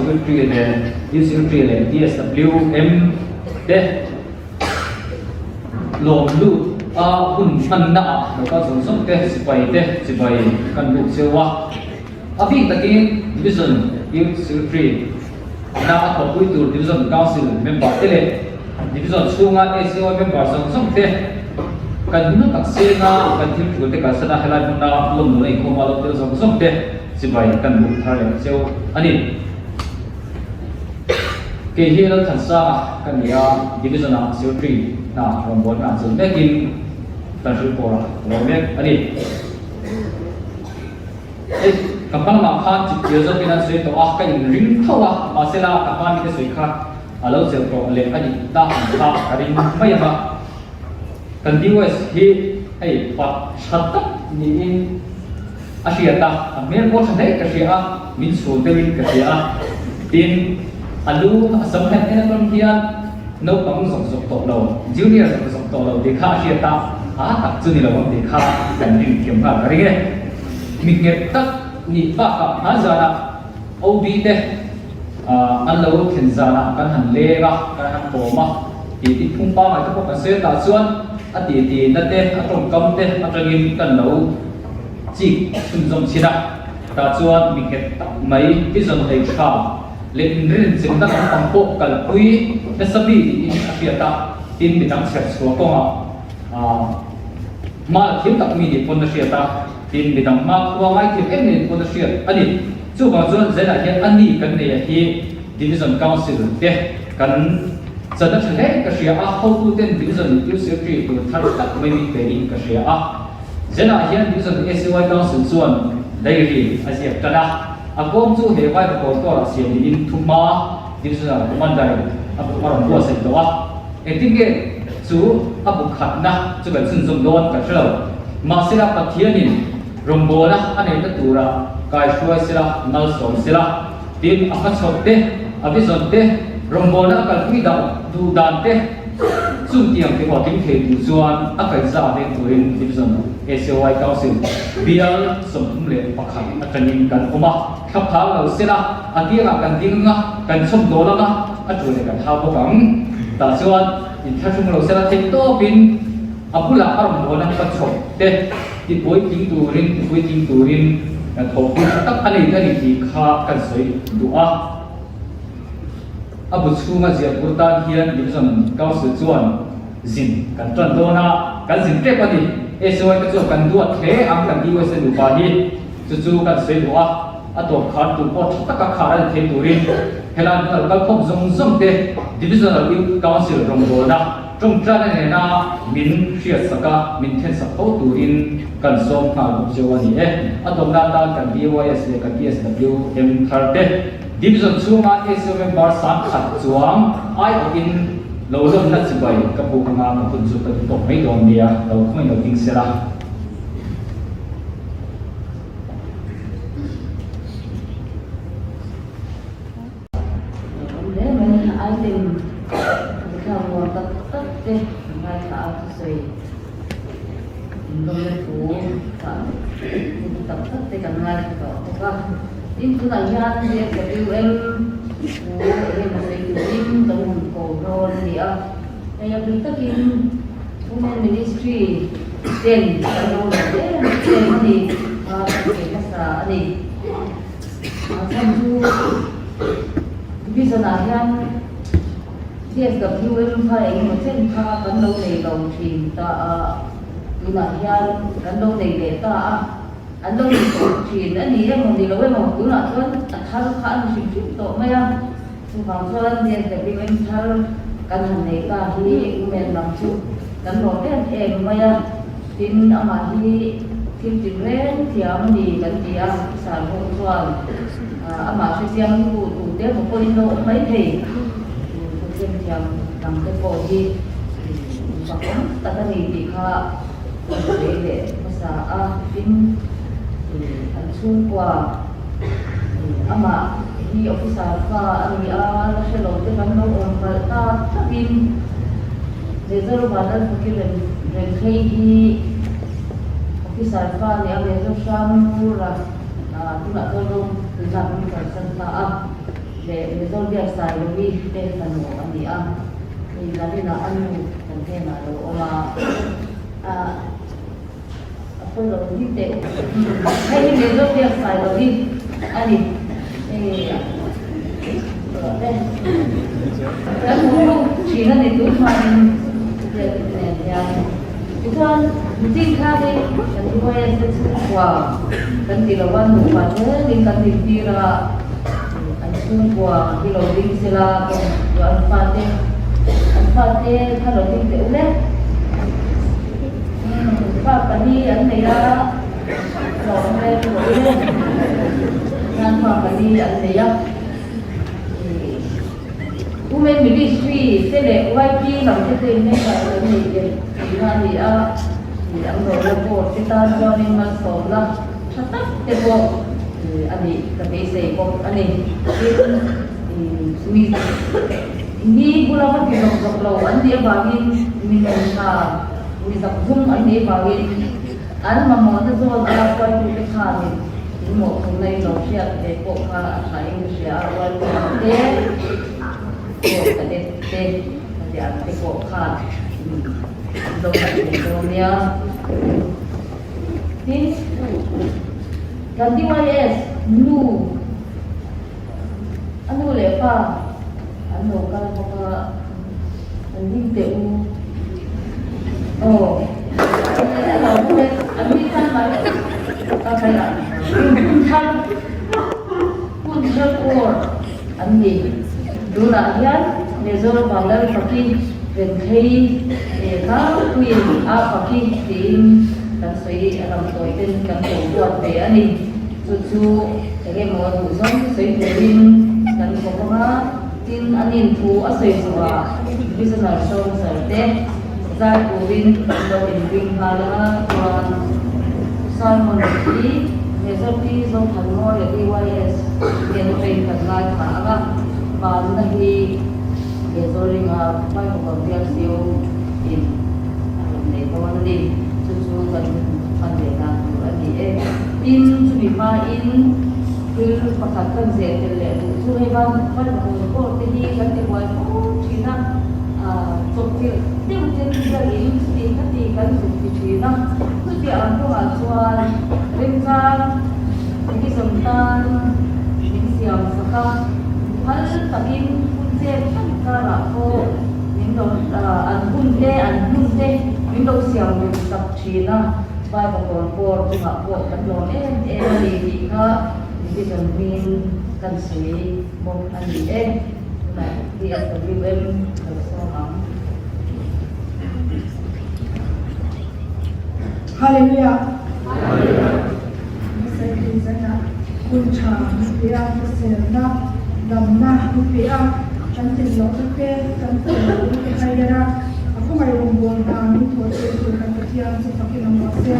Secretary leh Youth Secretary leh DSWM te lawm lut a hun hmanna ah local zawng zawng te sipai te chibai kan buk cheu a. A bik takin Division Youth Secretary na a thawhpui tur Division Council member te leh Division chhunga ACO member zawng zawng te kan hnu tak senga kan thil tul te kalsan a helai hmuna lawmnuna inkhawma lo tel zawng zawng te chibai kan buk thar leh cheu a ni. Kei hi Lalthansanga ka ni a, Division ah Secretary hna rawngbawlna an chel mekin kan hrilh pawr a lo mek a ni. Hei, ka hma lamah khan chipchiar zawkin an sawi tawh a, ka inring tho a, mahsela ka hma mite sawi kha a lo chelh tawh leh a nih ta ang kha ka ring mai ang a. Kan DOS hi hei pa tha tak niin a hriat a, a hmel pawh tha hle ka hria a, min chhun deuhin ka hria a. Tin, a lu a sam han en atang hian naupang zawk zawk tawh lo, junior zawk zawk tawh lo tih kha a hriat a, a tak chu ni lo ang tih kha kan rin thiam nghal ka ring e. Mi nghet tak nih bakah hma zanah OB te an lo thlen zanah kan han leng a, kan han kawm a, tih tih phung pangngai te pawh kan sawi tah chuan a titi na te, a tawngkam te atangin kan lo chik chhunzawm chhin a. Tah chuan mi nghet tak mai i zawn nei tha leh inrin chemna lampang pawh kalpui nasa mi niin a hriat a, tin midang chher chhuah kawngah hma la thiam tak mi nih pawn a hriat a. Tin, midang hma khua ngaithiam em em pawn a hriat a ni. Chuvang chuan Zenah hian a ni kan neia hi Division Council te kan chan a tha hle ka hria a, hotuten Division Youth Secretary tur thar tak mai min pe in ka hria a. Zenah hian Division ACY Council chuan diary a ziak tan a, a kawm chu he vai pakawr tuarah siam niin thuhma Divisional Commander in a bu a rawn buatsaih tawh a. Engtin nge chu a bu khatna chu kan chhunzawm dawn kan hre lo. Mahsela Pathianin rawngbawlna a neihna tura kaihruai sela, malsawm sela, tin a hmachhawp te, a vision te, rawngbawlna a kalpui dah duh dan te chutiang ti hlawhtling thei tur chuan a kaihza veng turin Division ACY Council bial 31 atangin kan awm a. Thla phang lo sela, a kiangah kan ding ang a, kan chhawm dawl ang a, a tul leh kan hau bawk ang. Tah chuan inthlahrung lo sela theih tawpin a bulah a rawn hawn a, ka chhawp te ti puitling turin ti puitling turin thawhpui tha tak a nei ta ni tih kha kan sawi duh a. A bu chhunga ziah tur tan hian Division Council chuan zin kan tan dawn a, kan zin tep a ni. SOI te chuan kan duat hle ang kan USA nupa hi. Chu chu kan sawi duh a, a tawp khar tur pawh tha taka khar a ni thei turin helai hmun a lo kal khawp zawng zawng te Divisional Youth Council rawngbawlna tawngtaina nena min hriatsak a, min thensak fo turin kan sawm nghal bawk cheu a ni e. A tawpna atan kan BYS leh kan DSWM thar te Division chhunga ACO member 10,000 chuang aiawhin lo lawmna chibai ka buk anga ka hun chu ka duh tawk mai dawn nia, lo khawngaih lo ding sela. Item thla muan tak tak te an ngaithla a thusawi inrawlna thu thu tak tak te kan ngaithla tawh bawk a tin tunah hian JWM thu eng emaw sawi turin kan han ko dawn a ni a hei a bik takin Women Ministry ten kan lo lawm em em a ni a kan sawi hmasa a ni. A chhan chu Division ah hian DSWM kha eng emaw chen kha kan lo nei lo thin ta a, tunah hian kan lo nei leh ta a, an lo nei tawh thin a ni emaw ni lo emaw tunah chuan a thar kha a ni hrim hrim tawh mai a. Chuvang chuan DSWM thar kan han nei ta hi women lam chu kan lawm em em mai a, tin amah hi thil tinreng thiam a ni kan ti a, Sir pawh chuan amah hrechiang tu te emaw pawhin lo awm mai thei, thu thiam dang te pawh hi fak awm tak a ni tih kha kan sawi leh hmasa a, tin an chhungkua. Amah hi officer fa a ni a, la hre lo te kan lo awm palh ta thlapin Major Vanlalfaki Renkhei hi officer fa a ni a, Major Hrangura tunah chuan ro tui lak an kalsan ta a. Leh Mizo Biaksailovi te fanu a ni a, hei Lalina a nu kan hnenah a lo awm a, ah a pawi lo ni teh u. Hei hi Mizo Biaksailovi a ni. Hei kan hmu thin a ni tun hmain biakin nen hian. Tichuan mitin khanin kan DYS te chhungkua kan ti lo a, nupa zelin kan intir a. An chhungkua hi lo ding sela kawng an fate an fate kha lo ding teh u le. Fa pali an nei a, lo awm reng rawh u le. Hian fa pali an nei a. Women Ministry te leh YP lam te pawhin member an nei belh tihna a ni a. An rawhna board te tan chuanin malsawmna tha tak te pawh a nih ka beisei bawk a ni. Tin, mi mi bula va ti zawk zawk lo an nih avangin mi nun tha, mi zak zum an nih avangin an mamawhna zawn a hruaitute khanin in mawhphurhna in lo hriat ve pawh kha a tha in ka hria a, rualtu te pawh cadet te hetiang te pawh khan in lo ngaihven dawn nia. Tin, kan DYS nu, a nu leh pa an lo kal bawk a, an hlim teh u. Aw, an ni khan mai a kai a, hun thar, hun thar awr an ni. Tunah hian Mizoram Vanlalfaki Venthei tlangpuiin a faki tiin kan sawi a lamtawi ten kan lo buat ve a ni. Chu chu eng emaw duhzawng te sawi turin kan kawp ang a, tin an inthu a sawi zawhah Divisional Sawmsar te zai turin kan lo inring nghal ang a, chuan Simon hi Major Pi Zothanmawia DYS hian train kan ngaithla ang a, Panna hi Mizoringa Bible Bialsiu in a rawn nei dawn a ni. Chu chu kan hman leh dan tur a ni e. Tin, chumi hmain thil pakhat kan zeh tel leh duh chu hei van Bible report te hi kan ti buai fo thin a, chawpchilh deuh ten biakin chuti khati kan zuk ti thin a. Chuti ang kawngah chuan remchang division tan min siam sak a. Phal takin hun chet tak karah pawh min lo an hun te an hmun te min lo siam rem sak thin a, Bible kawn pawr chungah pawh kan lawm em em a ni tih kha division hmingin kan sawi bawk a ni e. Tunah DSWM lo sawm ang. Hallelujah! Hmasaitu zanah hun tha ni pe a, hriselna, damna ni pe a, kan tlin lohna te, kan fel lohna te hai der a, a khawngaih rawngbâwl hna min thawh tir tur kan Pathian chu fakin awm rawh se.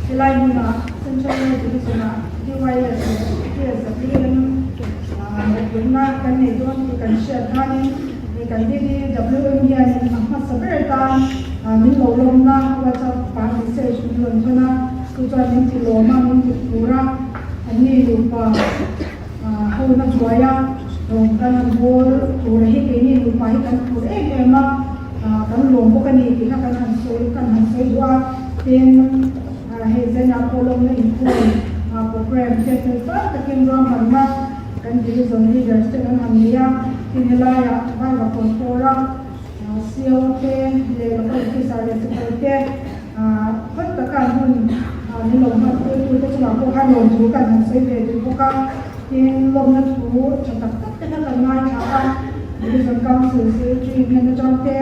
Helai hmunah Central Road Division-ah DYS leh PSWM mawhphurhna kan nei dawn tih kan hriat khanin Hei kan DDWM hianin a hmasa ber atan min lo lawmna WhatsApp ah message min rawn thawn a, chu chuan min ti lawm a, min ti phur a, anni nupa ho na hnuai a rawn kan han bawl tur hi keini nupa hi kan phur em em a, kan lawm bawk a ni tih kha kan han sawi kan han sawi duh a, tin hei Zenah pawh lawmna inkhawm programme te fel fai takin ruahmanna Kan division leaders te kan han nei a, tin helaiah Viva Control-a CO te leh local officer leh sipai te phawt taka an hun min lo hman tirtu te chungah pawh khan lawmthu kan han sawi ve duh bawk a, tin lawmna thu tha tak tak te kha kan ngaithla a, Division Council Secretary hnen atang te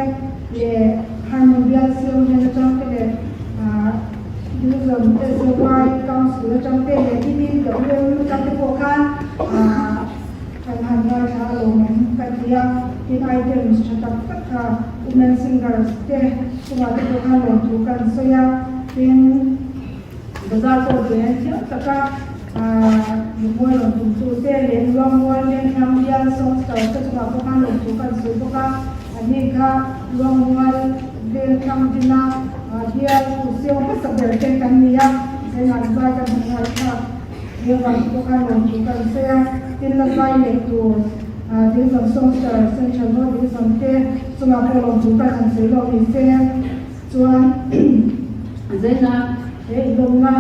leh Harmon Bial CO hnen atang te leh Division SY Council atang te leh DDWM atang te pawh khan kan han ngaithla a lawmawm ka ti a, tin items tha tak tak kha Women Singers te chungah te pawh khan lawmthu kan sawi a, tin bazar pawh zel thiam taka Lungmual rawn tum tu te leh Luangmual Vengthlang bial Songster te chungah pawh khan lawmthu kan sawi bawk a, anni kha Luangmual Vengthlang dina Bial Kusio hmasa ber te kan ni a, zainah zai kan hmu nghal thlak. He vang pawh khan lawmthu kan sawi a, tin la zai leh tur Division Songster Central North Division te chungah pawh lawmthu kan han sawi lawk ni se chuan zaina he inlawmna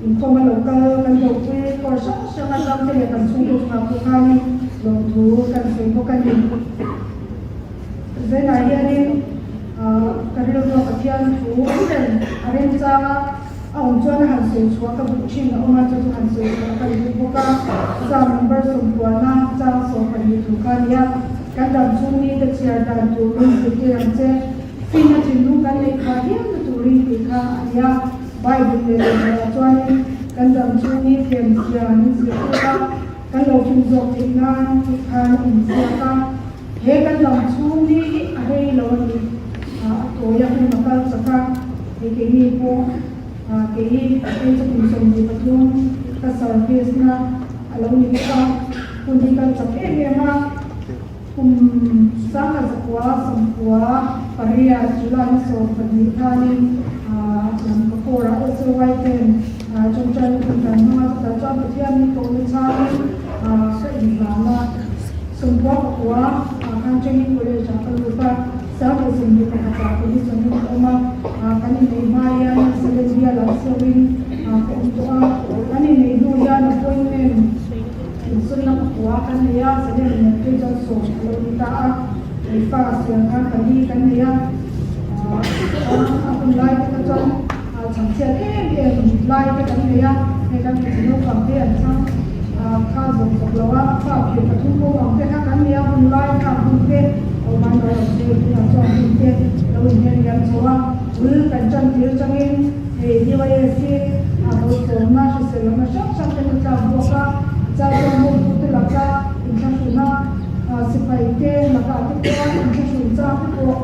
inkhawm a lo kal kan dopui kawr hrang hrang atang te leh kan chhungkaw chungah pawh khanin lawmthu kan sawi bawk a ni. Zainah hianin ka rilru a Pathian thu awm reng a remchang a, a awm chuan a han sawi chhuah ka duh thin a awm a, chu chu han sawi chhuah ka duh bawk a. Psalm number sawmkuana chang 12 thu kha a ni a, Kan dam chhung ni te chhiar dan tur min zirtir ang che, finna thinlung kan neih phah hial na turin tih kha a ni a. Bible leh lehkhaah chuanin kan dam chhung ni tlem zia min zirtir a, kan lo fin zawk theih nan tih khan a inziak a. He kan lam chhung ni hi a rei lo a ni. A tawi a hun a kal chak a, hei keini pawh kei hei chu kum 23 ka service na a lo ni bawk a, hun hi kal chak em em a, kum 1998 July ni 12 khanin lam ka kawrah SOY ten tawngtaina hun kan hmang a, chutah chuan Pathian min kohna changin ka inhlan a. 99 ah khan Training College ah ka lut a, 21 ah Police awmin ka awm a, kan inneih hma hian Salem bial ah cheuhin ka awm tawh a, kan inneih hnu hian appointment insunna pakua kan nei a, Salem nen phei chuan sawm a lo ni ta a, hei fa siam khan pali kan nei a, a hun lai te kha chuan chhangchhiat em em lai te kan nei a, hei kan hmeichhe naupang te an chhang kha zawk zawk lo a, fa phir pathum pawh ang te kha kan nei a, hun lai kha hun te awm an lo rawn sawi tunah chuan hun te lo inher liam chho a, bul kan tan tir changin hei DYS hi a bawlhhlawmna hrisel lohna hrang hrang te ka tlak bawk a, chau chuan hmun te laka inthlahruna sipai te lakah te pawh inthlahrun chang te pawh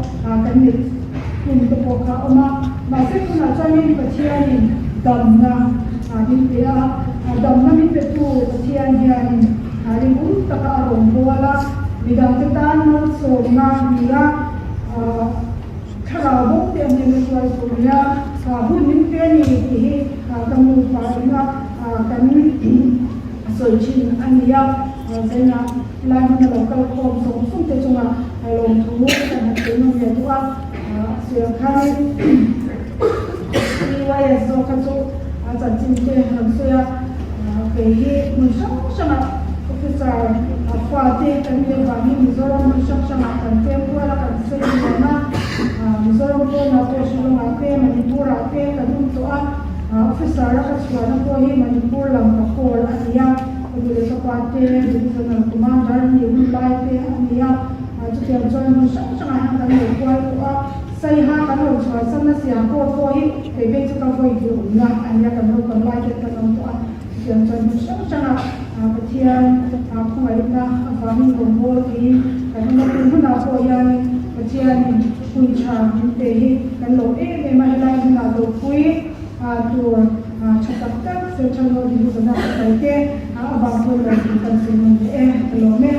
kan nei. Hun te pawh kha a awm a, mahse tunah chuanin Pathianin damna min pe a, damna min petu Pathian hianin ringum taka a rawn bual a, midangte tan malsawmna ni a, thlarau bawk te an ina hruai tur nia hun min pe a ni tih hi ka nupa ina kan sawi thin a ni a, zaina Lai hmuna lo kal khawm zawng zawng te chunga lawmthu kan han sawi nawm leh duh a, sawi ang khanin PYS zawk kha chu chanchin te rawn sawi a, kei hi hmun hrang hrangah officer fa te kan nih avangin Mizoram hmun hrang hrangah kan pem kual a, kan sawi nuam a, Mizoram pawnah pawh Shillong-ah te Manipur-ah te kan awm tawh a, officer a ka chhuahna pawh hi Manipur lam ka call a ni a. Ka nu leh ka pa te Divisional Commander ni hun lai te a ni a, chutiang chuan hmun hrang hrangah hian kan lo kual tawh a, Saiha kan rawn chhuah san a siam pawh pawh hi kei phei chu ka vawi duh awmna a nia, kan naupang lai te kan awm tawh a, chutiang chuan hmun hrang hrangah Pathian khawngaihna avangin rawngbâwl theiin kan awm a, tun hunah pawh hianin Pathianin hun tha min pe hi kan lo em em a, helai hmunah dopui tur tha tak tak Central North Division a sipai te avang pawhin lo tih kan sawi nawn leh e, ka lawm e.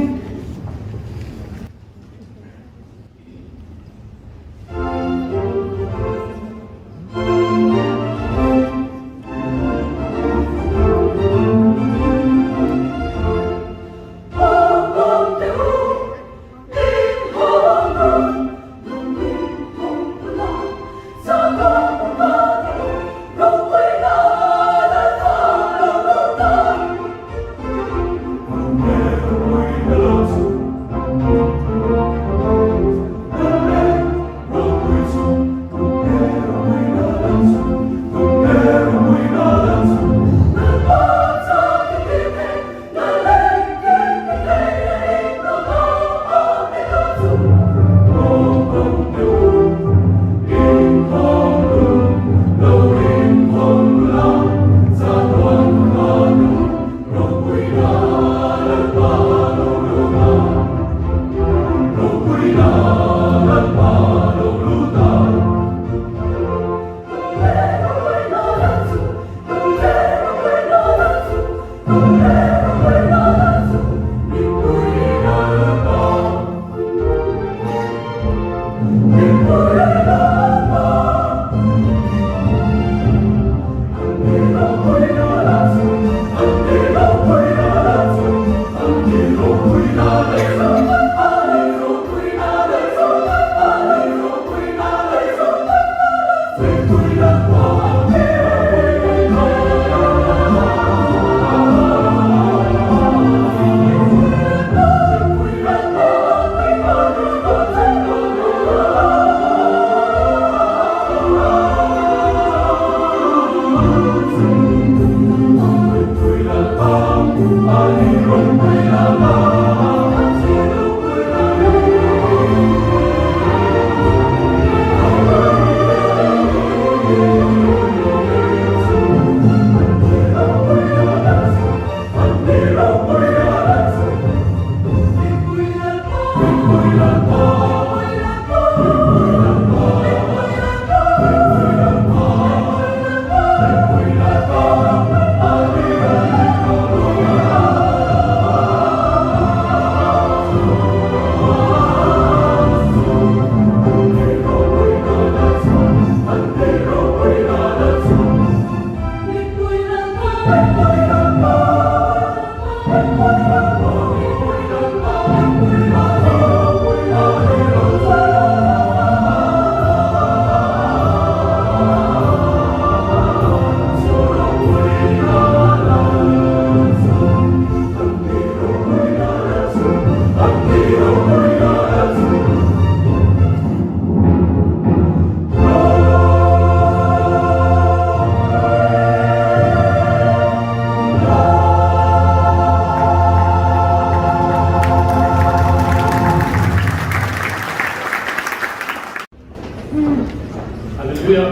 Hallelujah.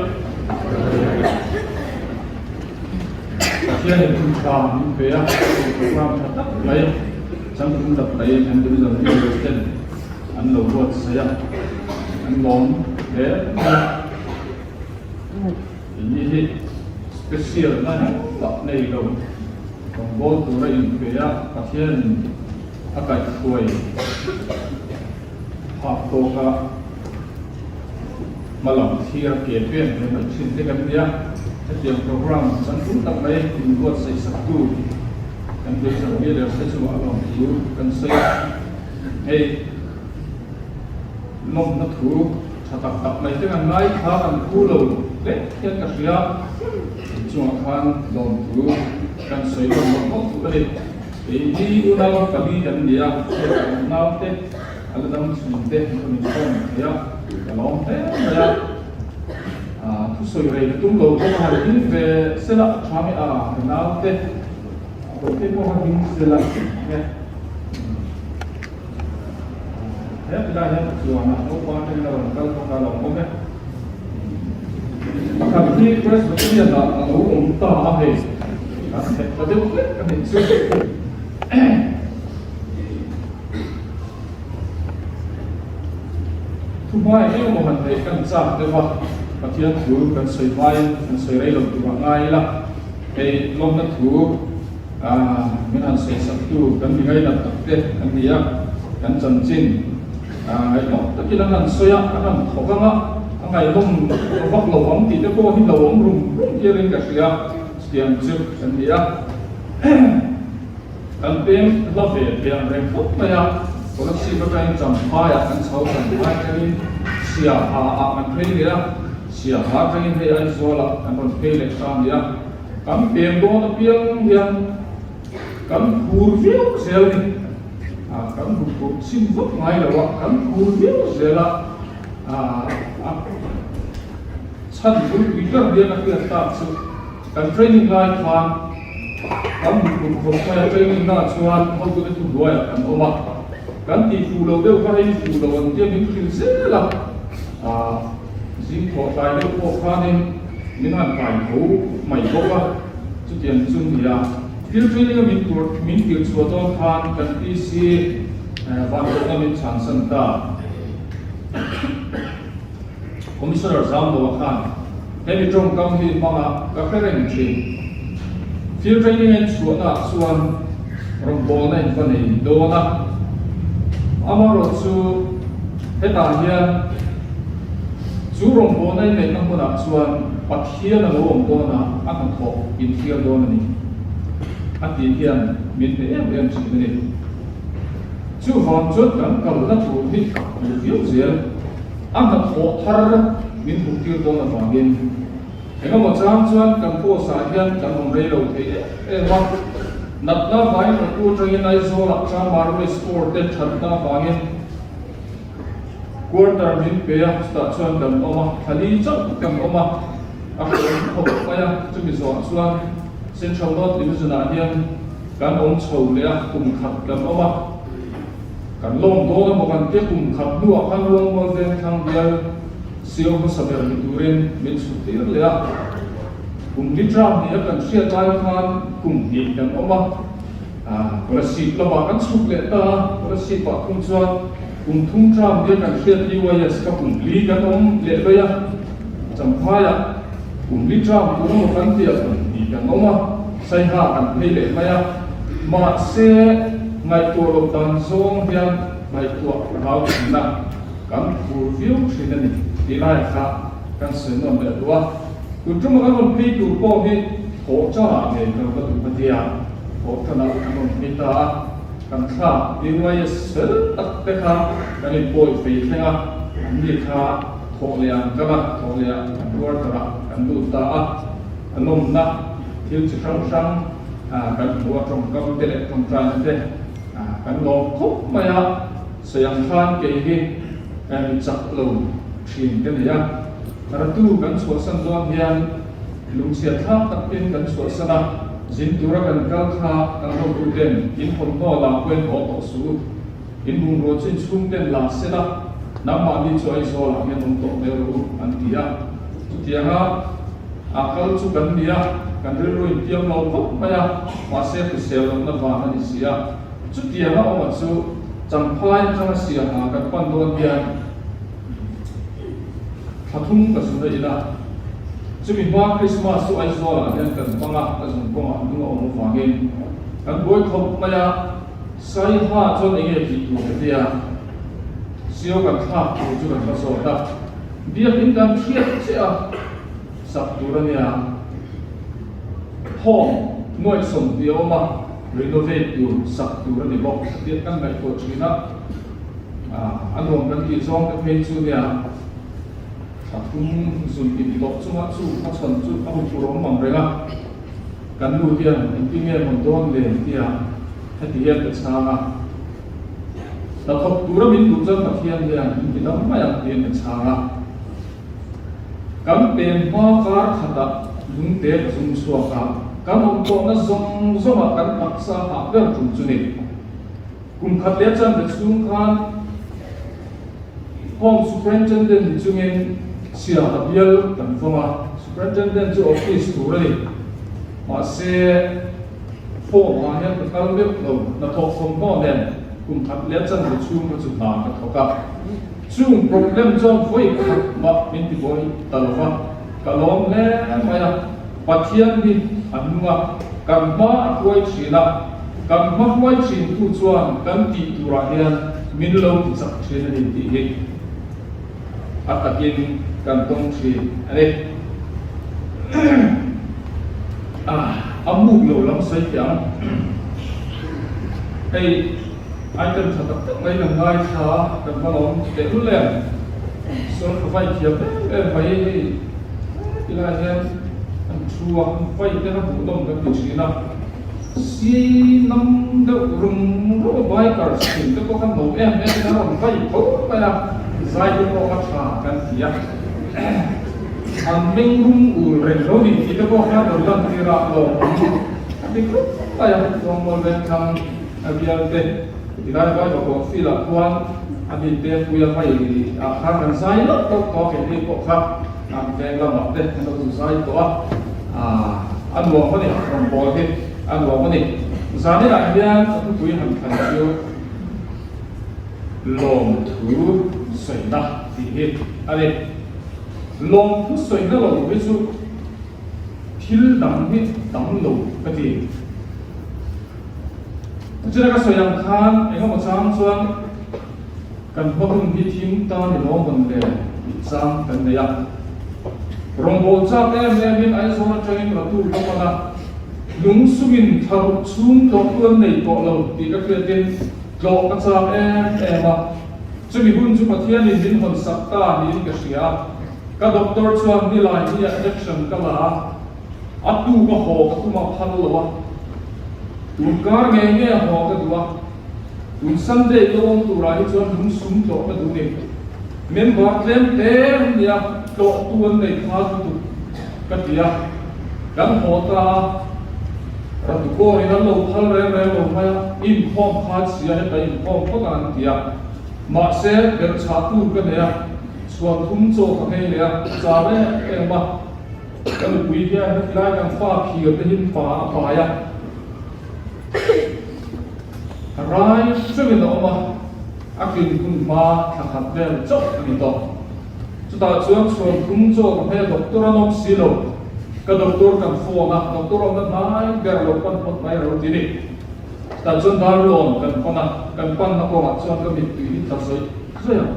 Pathian in hun tha min pe a, program tha tak mai changtlung tak mai kan division leaders ten an lo buatsaih a, an lawm hle mai a. Ini hi special na engmah nei lo rawngbawl tura inpe a, Pathian in a kaihhruai phak tawk a hmalam thlir ke pen ve mai thin te kan nia. Hetiang program changtlung tak mai inbuatsaih saktu kan Division Leaders te chungah a lawm thu kan sawi a. Hei lawmna thu tha tak tak mai te kan ngai kha kan phu lo hle hian ka hria. Inchungah khan lawm thu kan sawi lawm mawlh mawlh duh a ni. Kei hi unau pali kan ni a, heng unau te a la dam chhun te an rawn inkhawm thei a, ka lawm hle mai a. Thusawi rei ka tum lo bawk a, han ding ve sela a tha mai a, ka nau te a rawn phei pawh kha ding sela nge. He tilai hian a chuan a naupang atangin a rawn kal bawk a, lo awm e. Pakhat hi Presbyterian ah a lo awm ta a hei, kan hek ta deuh hlek a nih chu. Thuhmai engemaw han neih kan chak deuh a, Pathian thu kan sawi hmain kan sawi rei lo tur a ngai ila, hei lawmna thu Min han sawisaktu kan mi ngainat tak te an ni a, kan chanchin ngaihnawm takin an han sawi a, an han thawk ang a, a ngaihnawm vak lo ang tih te pawh hi lo awm rum rum hialin ka hria, chutiang chu kan ni a. Kan peng hla ve thei ang reng khawp mai a, Kolasib atangin Champhaiah kan chho, Champhai atangin Siaha ah kan phei leh a, Siaha atangin hei Aizawlah kan rawn phei leh ta a ni a. Kan pem dawn apiang hian kan phur viau zel a ni. Kan hmu phur chhin vak ngai lo a, kan phur viau zel a, a chhan bulpui ber hian a hriat tak chu kan training lai khan kan hmu phur khawp mai a, training na chuan hotute thuhnuaiah kan awm a, kan tih fuh loh deuh kha hei fuh loh an tia min hrilh zel a, zing thawh tlai deuh pawh khanin Min han kai tho mai bawk a, chutiang chu nia. Field training a min tur min tirh chhuah dawn khan kan PC vanhlawhna min chhansan ta. Commissioner Zamloa khan hemi tawngkam hi hmanga ka hre reng thin. Field training a inchhuahna ah chuan rawngbawlna in va nei dawn a, amaherawhchu hetah hian Chu rawngbawlna i neihna hmunah chuan Pathian a lo awm dawn a, a hnathawh inthiar dawn a ni, a tih hian min hne em em thin a ni. Chuvang chuan kan kalna tur hi ka hmu viau zel, a hnathawh thar min hmuhtir dawn avangin. Engemaw chang chuan kan post-ah hian kan awm rei lo thei em em a, natna vain rawtu atangin Aizawlah Chamar Race Court te thatna avangin, Quarter min pe a, chutah chuan kan awm a, thla li chauh kan awm a, a hrawn khawp mai a, chumi zawhah chuan Central North Division ah hian. Kan awm chho leh a, kum khat kan awm a. Kan lawm dawn a maw kan tia kum khat hnuah khan Luangmual Vengthlang bial sio hmasa ber ni turin min chhuk tir leh a. Kum li term nia kan hriat lai khan kum hnih kan awm a. Kolasib lamah kan chhuk leh ta a, Kolasib ah thung chuan kum thum term nia kan hriat DYS kha kum li kan awm leh daih a. Champhaiah kum li term tur emaw kan tia kum hnih kan awm a, Saiha kan phei leh mai a. Mahse, ngaihtuah loh dan zawng hian ngaihtuah rau thin a, kan phur viau thin a ni tih laiah kha kan sawi nawn leh duh a. Tun tuma kan rawn phei tur pawh hi thawhṭanah ngei kan va duh patia, thawhṭanah kan rawn phei ta a, kan thla DYS fel tak te kha kan inpawi fei thleng a, an ni kha thawh leh an kal a, thawh leh ah kan ruar darh a, kan lut ta a, a nawmna thil chi hrang hrang kan hmu a, tawngkam te leh tawngtaina te kan lawm khawp mai a, sawi ang khan kei hi mi chak lo thin ka ni a. Ratu kan chhuahsan dawn hian lungchhiat thlak takin kan chhuahsan a, zin tura kan kal kha kan hotu ten in thawmhnaw la pawhin haw tawh suh, in bungrua chu in chhung ten la se la, nangmahni chu Aizawl ah hian awm tawh mai rawh u an ti a. Chutianga a kal chu kan ni a, kan rilru in tiam lo khawp mai a, mahse hrisel lohna vang a ni si a. Chutianga awma chu Champhai atanga Siaha kan pan dawn hian, Thla thum ka zun a ina, chumi hma Krismas chu Aizawlah hian kan hmang a, ka zun kawngah hnung a awm avangin kan buai khawp mai a, Saiha chuan eng nge tih tur ka tia, Sio kan thlak tur chu kan va zawt a, biakin kan hriat chiah a, sak tur a nia, home nuaihsawm tih a awm a, renovate tur sak tur a ni bawk, tia kan ngaihtuah thin a. A nuam kan tih zawng te phei chu nia thla thum zun in tawh chunga chu a chhawn chu a hmu tur awm ang reng a, kan nu hian engtin nge mawn dawn le tia heti hian ka chhang a, hnathawk tura min duh chuan Pathian hian min ti dam mai ang tiin ka chhang a, kan pen hma kar khatah lungte ka zum chhuak a, kan awm tawhna zawng zawngah kan taksa hah ber tum chu ni. Kum khat leh chan te chhung khan Home Superintendent ni chungin Siaha bial kan fawm a, Superintendent chu office tur a ni. Mahse, Home ah hian ka kal meuh lo, hnathawk thawmhnaw nen kum khat leh chan te chhung kha chu hna ka thawk a. Chung problem chuan vawi khat mah min ti buai ta lo va, ka lawm hle mai a. Pathian hi a nung a, kan hma a hruai thin a, kan hma hruai thin tu chuan kan tih turah hian min lo ti chak thin a ni tih hi a takin kan tawng thin a ni. A muk lo lam sawi teh ang. Hei item tha tak tak mai kan ngaithla kan hma lo tehlul em? Sual tha vai thiam em em mai hei. Tilai hian an thu a, an vai te kha hmuhnawm kan ti thin a, si nam deuh rum rum a bikers thin te pawh kha no em em in a rawn vai tho mai a, zai te pawh kha tha kan ti a, an meng rum ul reng lo ni tih te pawh kha rawn lan tir a lawmawm a ti khawp mai a, Luangmual Vengthlang a bial te tilai vai bakawh field ah khuan a mi te puia vai ah khan kan zai lawk lawk tawh a keini pawh kha. An veng lamah te an lo zai tawh a, a nuam a ni, rawngbâwl hi a nuam a ni. Zaninah hian ka thupui han thlan chu lawmthu sawina tih hi a ni. Lawmthu sawina lo hi chu thil dang hi tam lo ka ti. Chutah ka sawi ang khan engemaw chang chuan Kan hma hun hi thim ta ni lo mawn le tih chang kan nei a. Rawngbâwl chak em em in Aizawl atangin Ratu ka pan a, lung sumin thla ruk chhung tlawh tu an nei tawh lo tih ka hriatin tlawh ka chak em em a. Chumi hun chu Pathianin min hawn sak ta niin ka hria a. Ka doctor chuan nilai hi a injection ka la a, a tuk a haw ka tum a phal lo a, tun kar ngei ngei a haw ka duh a. Tun Sunday ka awm turah hi chuan lung sum tlawh ka duh ni. Member tlem te an nia, tlawh tu an nei phal lutuk ka ti a. Kan haw ta a, Ratukawn-in an lo phal reng reng lo mai a, inkhawm kha chhia heta inkhawm phawt ang an ti a. Mahse, belhchhah tur ka nei a, chhuan thum chaw ka nghei leh a, char em em a. Ka nupui hian hetilai kan fa phir te hin pa a pai a, rai chungin a awm a, a tlin hun hma thla khat vel chauh a ni tawh. Chutah chuan chhuan thum chaw ka hmel doctor an awm si lo, ka doctor kan phone a, doctor awmna hnai ber lo pan phawt mai ro ti ni. Chutah chuan darlawn kan pan a, kan panna kawngah chuan ka mittui hi tla zawih zawih ang.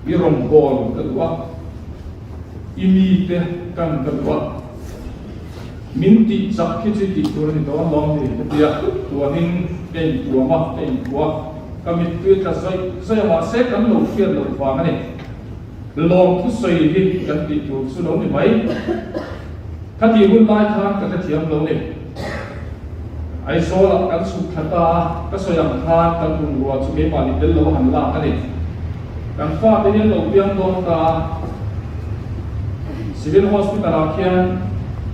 I rawngbâwl ka duh a, i mite kan ka duh a, min tih chak khi chu i tih tur a ni dawn lawm ni ka ti a, tuanin ka intuam a, ka inphuah a. Ka mittui tla zawih zawih a, mahse kan lo hriat loh vang a ni. Lawm thusawi hi kan tih tur chu lo ni mai. Khatih hun lai khan ka hrethiam lo ni. Aizawlah kan chhuk thla ta a, ka sawi ang khan kan bungrua chu keimahni tel lo a han lak a ni. Kan fate hi an lo piang dawn ta a, Civil Hospital ah khian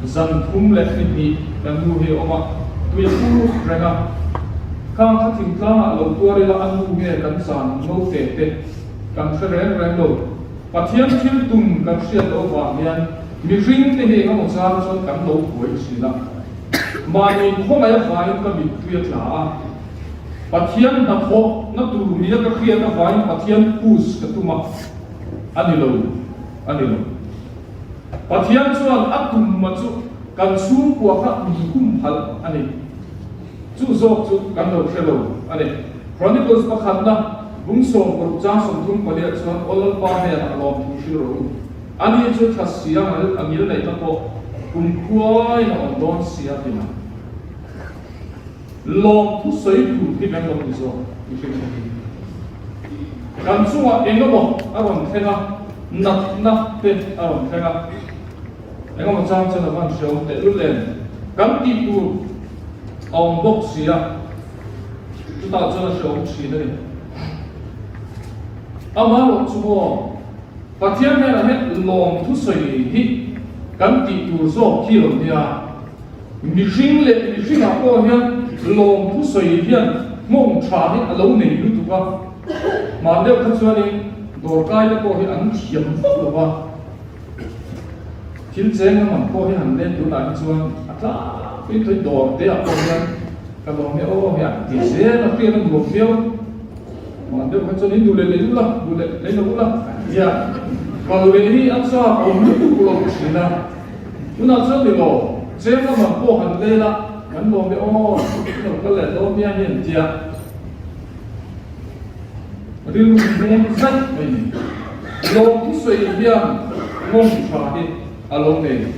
zan thum leh ni hnih kan nu hi a awm a, tui a pur reng a. Khang kha thingtlangah lo tuar ila a nu nge kan chan ngo te te kan hre reng reng lo. Pathian thil tum kan hriat loh vang hian mihring te hi engemaw chang chuan kan lo buai thin a. Mahni khawngaih avangin ka mittui a tla a. Pathian hnathawh na tur nia ka hriat avangin Pathian push ka tum a. A ni lo, a ni lo. Pathian chuan a tum a chu kan chhungkua kha min humhalh a ni. Chu zawk chu kan lo hre lo a ni. Chronicles pakhatna bung 16 chang 34 ah chuan Aw Lalpa hnenah lawmthu hrilh rawh u. Ani chu thla sia a ngil neihna pawh kum khuaiin a awm dawn sia ti mai. Lawmthu sawi tur hi kan lo ni zawk i hre thei hi. Kan chungah eng emaw a rawn thleng a, natna te a rawn thleng a. Engemaw chang chuan a van hreawm teh lul em? Kan tih tur a awm bawk si a, chutah chuan a hreawm thin a ni. Amaherawh chu maw, Pathian hnenah hian lawm thusawi hi kan tih tur zawk khi lo nia. Mihring leh mihringah pawh hian lawm thusawi hian hmawng tha hi a lo nei lutuk a. Hman deuh kha chuanin dawrkaite pawh hi an thiam vak lo va. Thil cheng a man pawh hi han len tunah hi chuan a tlangpui tawih dawr te ah pawh hian ka lawm e aw hei an ti zel a hriat a nuam viau. Mah deuh kha chuan in duh leh lei ula, duh leh lei lo ula tia kal leh hi a chak awm lutuk lo thin a. Tunah chuan ni lo, cheng a man pawh han lel a, kan lawm e aw, in lo kal leh dawn nia hi an tia. Rilru hmel zaih mai ni. Lawm thusawi hian ngawng tha hi a lo nei.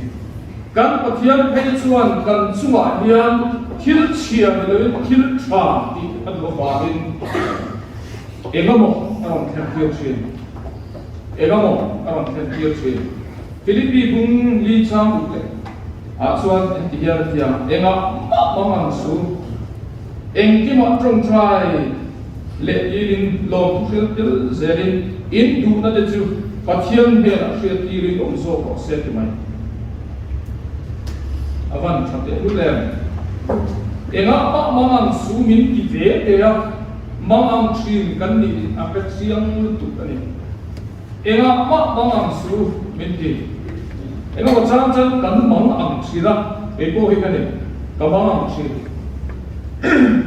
Kan Pathian phei chuan kan chungah hian thil chhia ni loin thil tha tih a duh avangin engemaw a rawn thlen tir thin. Engemaw a rawn thlen tir thin. Philippi bung li chang uk leh ah chuan heti hian a ti a, Engah mah mang ang su. Engkimah tawngtai leh dilin lawmthu hril tel zelin in duhna te chu Pathian hnenah hriat tirin awm zawk rawh se ti mai. A van tha teh lul em? Engah mah mangang su min ti ve te a, mangang thin kan nih a hre chiang lutuk a ni. Engah mah mangang su min ti. Engemaw chang chuan kan mangang thin a, kei pawh hi ka ni, ka mangang thin.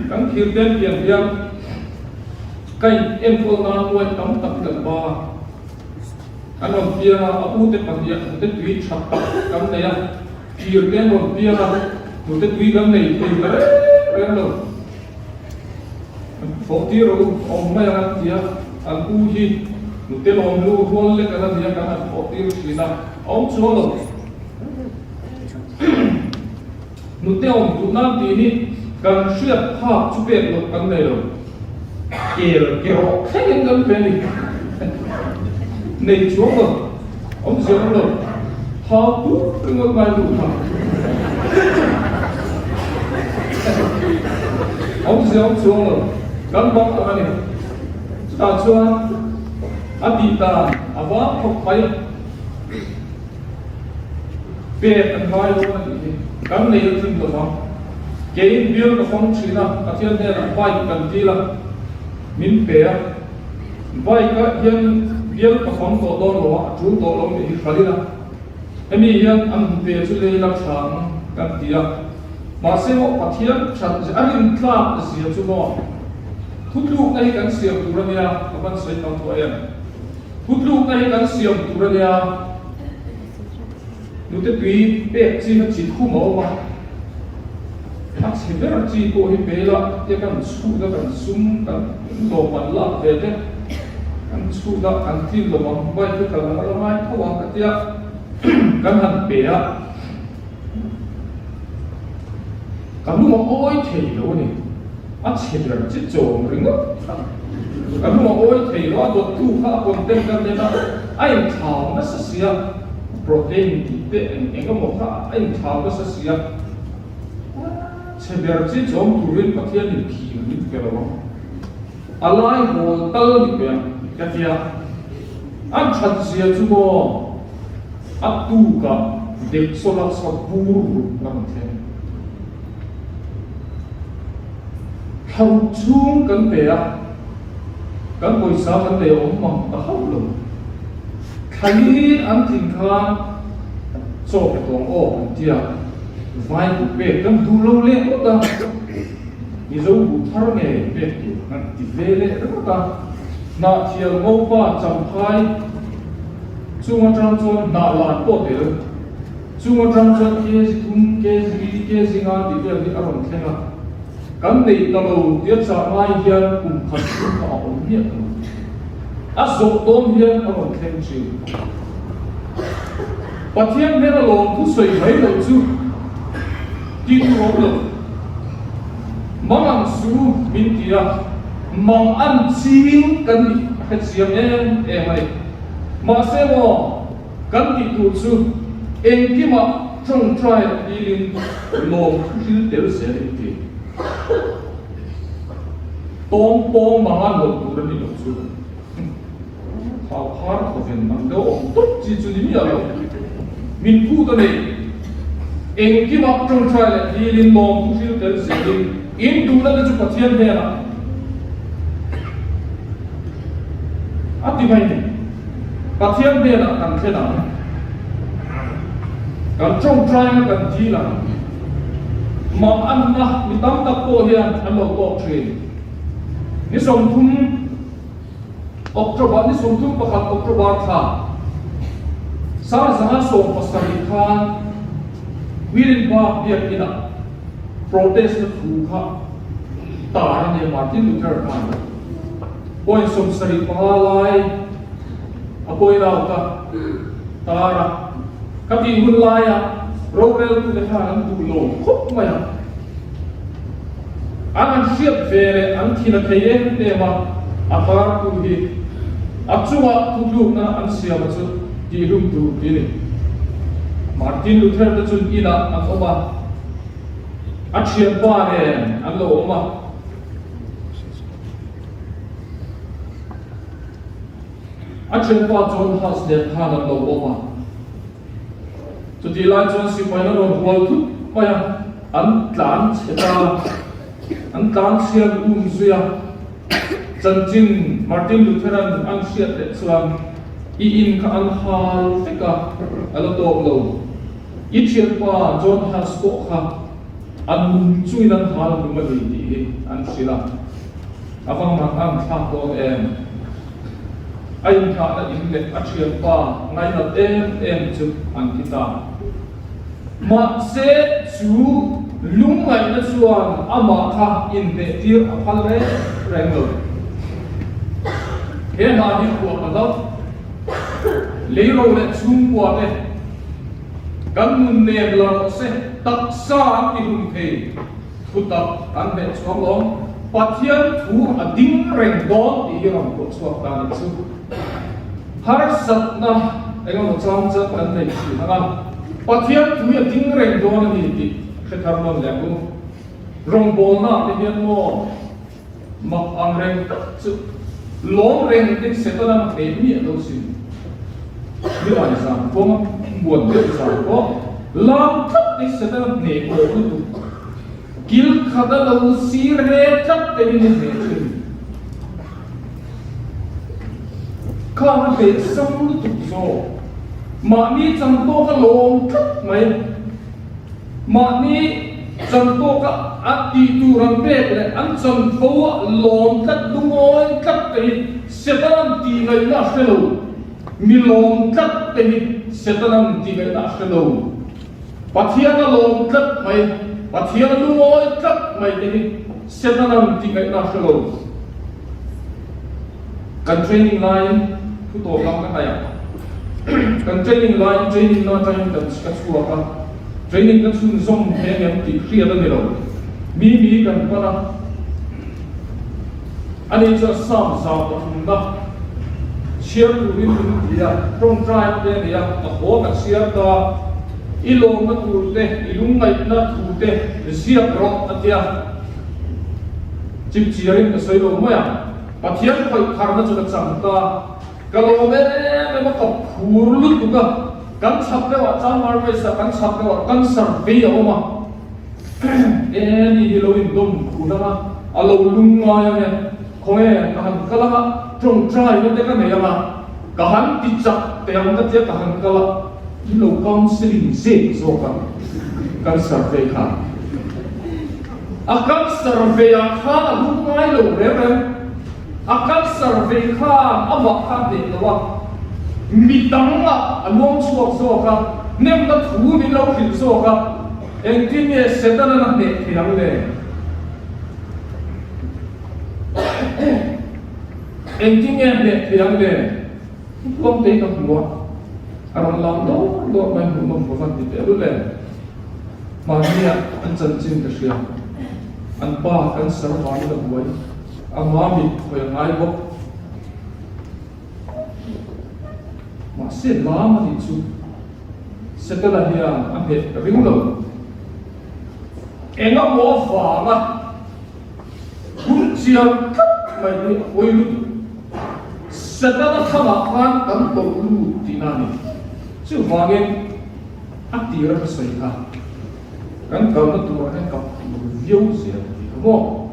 Kan thir ten pian hian ka in enkawl nan uai tam tak kan ba a, an rawn piang a, a ute pahniha hnute tui tha tak kan nei a, thir te an rawn piang a, hnute tui kan nei thei ta reng reng lo. Thawh tir rawh u, awm mai ang an ti a, an u hi hnute lawm lu rual lek an a ni a, kan han thawh tir thin a, a awm chuang lo. Hnute awm duh nan tih hi kan hriat phak chu pek loh kan nei lo. Kel ke rawh thlengin kan pe a ni. Nei chuang lo, awm ziah awm lo, thau tur ringawt ngai lu kha. Awm ziah awm chuang lo, kan bang ang a ni. Chutah chuan a tih dan a vang khawp mai. Pek an ngai dawn a nih hi. Kan nei a tling lo vang. Keiin bial ka fang thin a, Pathian hnenah bike kan dil a, min pe a. Bike ah hian bial ka fang tawh dawn lo a, a tul tawh lo nih hi hral ila. Hemi hian an hmu pe chu lei la tha ang kan ti a. Mahse maw Pathian that a rintlak zia chu maw thutlukna hi kan siam tur a nia, ka van sawi tam tawh em. Thutlukna hi kan siam tur a nia. Nute tui pek chi kha chi khum a awm a, a chhe ber chi pawh hi pe ila tia kan chhut a, kan sum kan lawm an lak ve te kan chhut a, kan tlin lo ang, bike hi kal ang a la ngai tho ang ka tia kan han pe a, ka lung a awi thei lo a ni, a chhe ber chi chawm ringawt kha ka lung a awi thei lo, a dawttu kha a content kan en a, a inthlau nasa sia. Protein tih te eng eng emaw kha a inthlau nasa si a, chhe ber chi chawm turin Pathianin thir min pe lo ang, a lai hawl tal ni pe ang ka ti a, an that zia chu maw a tukah dek sawla sa bur ruk a rawn thleng. Thla ruk chhung kan pe a, kan pawisa kan nei awm mang ta hauh lo. Thla hi an tling khan chaw pe tawng aw an ti a, vai buh pek kan duh lo leh ngawt a, Mizo buh thar nge pek tur kan ti ve leh ringawt a, Hnahthial Ngopa Champhai chung atang chuan hnah lan pawh tel, chung atang chuan kg thum, kg li, kg nga tih vel hi a rawn thleng a, kan nei ta lo tia chah ngai hian kum khat chhung kha a awm miah lo. A zawh dawn hian a rawn thleng thin. Pathian hmel a lawm thu sawi mai loh chu tih tur awm lo. Mang ang su min ti a, mang an ching kan nih a hre chiang em em a ni. Mahse maw kan tih tur chu engkimah tawngtai a dilin lawm thu hril tel zel in ti. Tawng pawng mang a nawlh tur a ni lo chu. Thau phar khawven ang deuh awm tawp chi chu ni miah lo. Min phut a nei. Engkimah tawngtai leh dilin lawm thu hril tel zelin in duhna te chu Pathian hnenah a ti mai ni. Pathian hnenah kan thlen ang. Kan tawngtaina kan dil ang. Mang anna mi tam tak pawh hian an lo tawk thin. Ni 30 October, ni 31 October thla 1970 khan Willenburg biakinah protest na thu kha tar a nia Martin Luther khan point 75 lai a point out a tar a. Ka tih hun laia roreltute khan an duh lo khawp mai a, an han hriat ve leh an thin a thei em em a, a tartu hi a chungah thutlukna an siam a chu tihhlum tur ti a ni. Martin Luther te chun inah an awm a, a thianpa nen an lo awm a. A thianpa chuan Huss nen khan an lo awm a. Chutih lai chuan sipai na rawn hual thut mai a, an tlan chhe ta a, an tlan chhian um zui a. Chanchin Martin Lutheran an hriat leh chuan i in kha an hal vek a, a la tawk lo. I thianpa John Huss pawh kha an nung chuin an hal hlum a ni tih hi an hrilh a. A va ngang ang thlak dawn em? A inthahna in leh a thianpa ngainat em em chu an ti ta. Mahse chu lungngaihna chuan amah kha inhneh tir a phal reng reng lo. He hna hi phuah ka hlauh. Leiro leh chhungkua te kan nun nem la rawh se, taksa an ti hlum thei. Thutak an hmeh chuang lawm. Pathian thu a ding reng dawn tih hi rawn pawh chhuak ta nih chu. Harsatna eng emaw chang chuan kan nei thin ang a, Pathian thu hi a ding reng dawn a ni tih hre thar nawn leh ang u. Rawngbawlnaah te hian maw mak ang reng tak chu lawm reng ten Setana hneh miah lo sin. Nilai zan kawnga muan deuh zan pawh lam tlat te Setana hneh awm lutuk. Kil khata lo sir he tlat te hi ni hle thin. Khang a hleh sam lutuk zawk. Mahni chan tawk a lawm tlat mai. Mahni chan tawk a a tih tur an pek leh an chanvo a lawm tlat lungawi tlat te hi Setanan tih ngaihna a hre lo. Mi lawm tlat te hi Setanan tih ngaihna a hre lo. Pathian a lawm tlat mai, Pathian a lungawi tlat mai te hi Setanan tih ngaihna a hre lo. Kan training laiin thu tawp lam ka hnaih a, kan training laiin training na atangin kan ka chhuak a, training ka chhunzawm thei angem tih hriat a ni lo. Mi mi kan pan a, ani chuan Psalm 103 na chhiar turin min ti a, tawngtai te a nei a, ka haw ka chhiar ta. I lawmna tur te, i lungngaihna thu te ziak rawh a tia. Chipchiarin ka sawi lo mai a, Pathian khawih tharna chu ka chang ta. Ka lawm em em a, ka phur lutuk a, kan chhak deuhah Changmar West ah kan chhak deuhah cancer vei a awm a, e ni hi lo indawm khun ang a, a lo lungngai ang e, khawnge ka han kal ang a, tawngtaina te ka nei ang a, ka han ti chak teh ang ka tia ka han kal a. I lo counselling zek zawk a, cancer vei kha. A cancer vei ah khan a lung ngai lo reng reng. A cancer vei khan amah kha a hneh lo a, mi dang ah a luang chhuak zawk a, nemna thu min lo hrilh zawk a, engtin nge Setanan a hneh thei ang le? Engtin nge a hneh thei ang le? Kawngte ka hmu a, a rawn lam dawr dawr mai hmuh nawm ka van ti teh lul em. Mahnia an chanchin ka hria, an pa cancer vangin a buai, a mami hawi a ngai bawk. Mahse lam a nih chu Setana hian a hneh ka ring lo. Engemaw vanga Hun chiang tlat mai hi a pawi lutuk. Setana thangah khan kan tawlh lut tihna a ni. Chuvangin a tir a ka sawi kha kan kalna turah hian ka phur viau zel tih ka maw.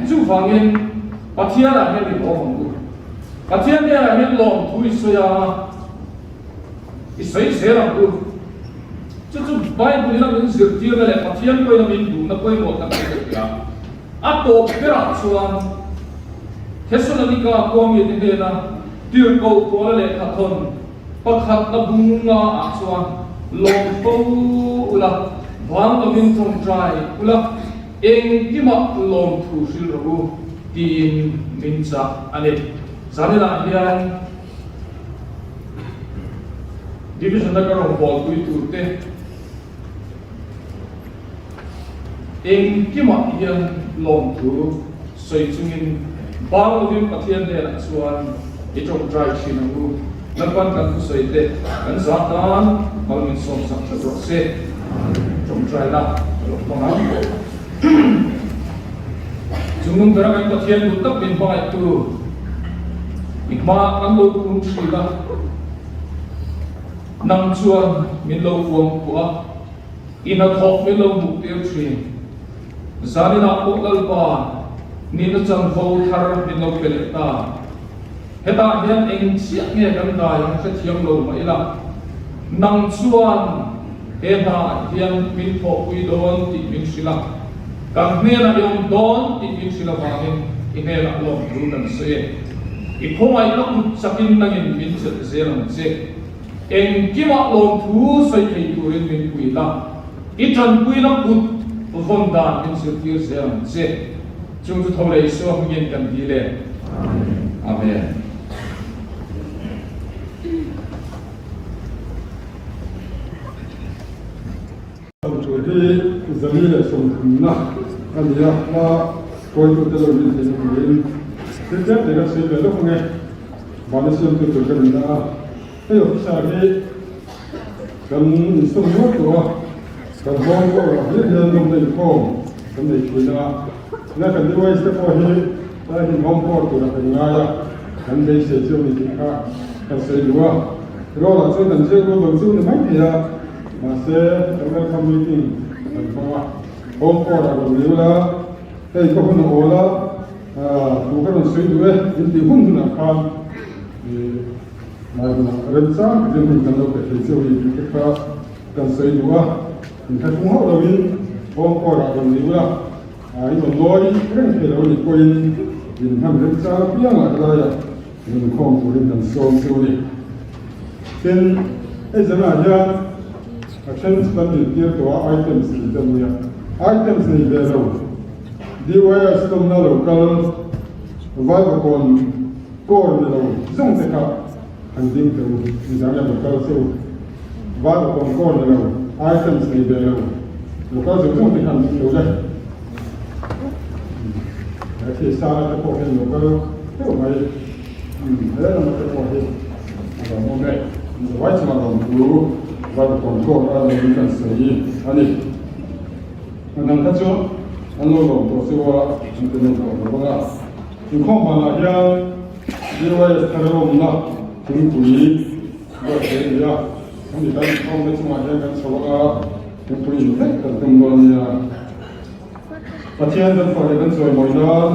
Chuvangin Pathianah hian i lawm ang u. Pathian hnenah hian lawmthu i sawi ang a. I sawi zel ang u. Chu chu Bible ina min zirtirna leh Pathian pawhin a min duhna pawimawh tak chu ka hria. A tawp berah chuan Thessalonika khua mite hnena tirhkoh Paula lehkha thawn pakhatna bunga ah chuan lawm fo ula, vang lovin tawngtai ula, engkimah lawmthu hrilh rawh u tiin min chah a ni. Zaninah hian. Division a ka rawn pui tur te engkimah hian lawmthu sawi chungin bang lovin Pathian hnenah chuan i tawngtai thin ang u. Lalpan kan thusawi te kan zah tan mal min sawmsak that rawh se. Tawngtaina ka lo hmang ang. Chungnung bera kan Pathian duh tak min hmangaihtu i hma kan lo kun thin a, nang chuan min lo kuang kuah a, i hnathawk min lo hmuh tir thin. Zaninah pawh Lalpa nihna chanvo thar min lo pe leh ta. Hetah hian eng chiah nge kan dai ang hrethiam lo mah ila, nang chuan he hnaah hian min thawhpui dawn tih min hrilh a, kan hnenah i awm dawn tih min hrilh avangin i hnenah lawmthu kan sawi e. I khawngaihna kut chakin nangin min chelh zel ang che. Engkimah lawmthu sawi thei turin min pui la, i tanpuina kut vawn dan min zirtir zel ang che. Chung chu tho leh Isua hmingin kan dil e. Amen. Chu hi 430na a ni a, hma hruaitute lo min theihna turin thil tlem te kan sawi ve lawk ang e. Vana siamtu tur ka ni na a, hei officer hi kan insawm nual tawh a, kan hawng pawh rah hliah hian nawmna inkhawm kan nei thin a, na kan DYS te pawh hi tlai hin hawng pawh turah kan ngai a, kan beisei chu a ni tih kha kan sawi duh a, roll ah chuan kan ziak rual lo chu ni mai thei a, mahse kan welcome meeting. kan hmang a. Home court ah rawn ni ula, hei ka hun a awl a, thu ka rawn sawi duh e in tih hun hunah khan lai hunah remchang takin hun kan lo pe thei cheu hi tih te kha kan sawi duh a. Inthlahrung hauh loin home court ah rawn ni ula, in rawn lawi reng thei lo anih pawhin in hman remchang apiangah helaiah rawn khawm turin kan sawm cheu a ni. Tin, hei zanah hian a then chu kan intir tawh a, items tih te an nia. Items nei ve lo, DYS lawmna lo kal, Vaivakawn core ni lo zawng te kha han ding teh u, nizan hian lo kal che u. Vaivakawn core ni lo, items nei ve lo, lo kal zawng zawng te kha han ding teh u le. He thil sanga te pawh hian lo kal deuh mai. He lama te pawh hi a lo awm e. Vai chungah lawm thu Vaivakawn court a lawm kan sawi a ni. A dang kha chu an lo lawm tawh chu a, an ti nawn tawh lo bawk a. Inkhawm banah hian DYS thar lawmna thingpui buatsaih a ni a. Hemi kan inkhawmna chungah hian kan chho a, thingpui in vek kan tum dawn a nia. Pathian kan fak leh kan chawimawi nan.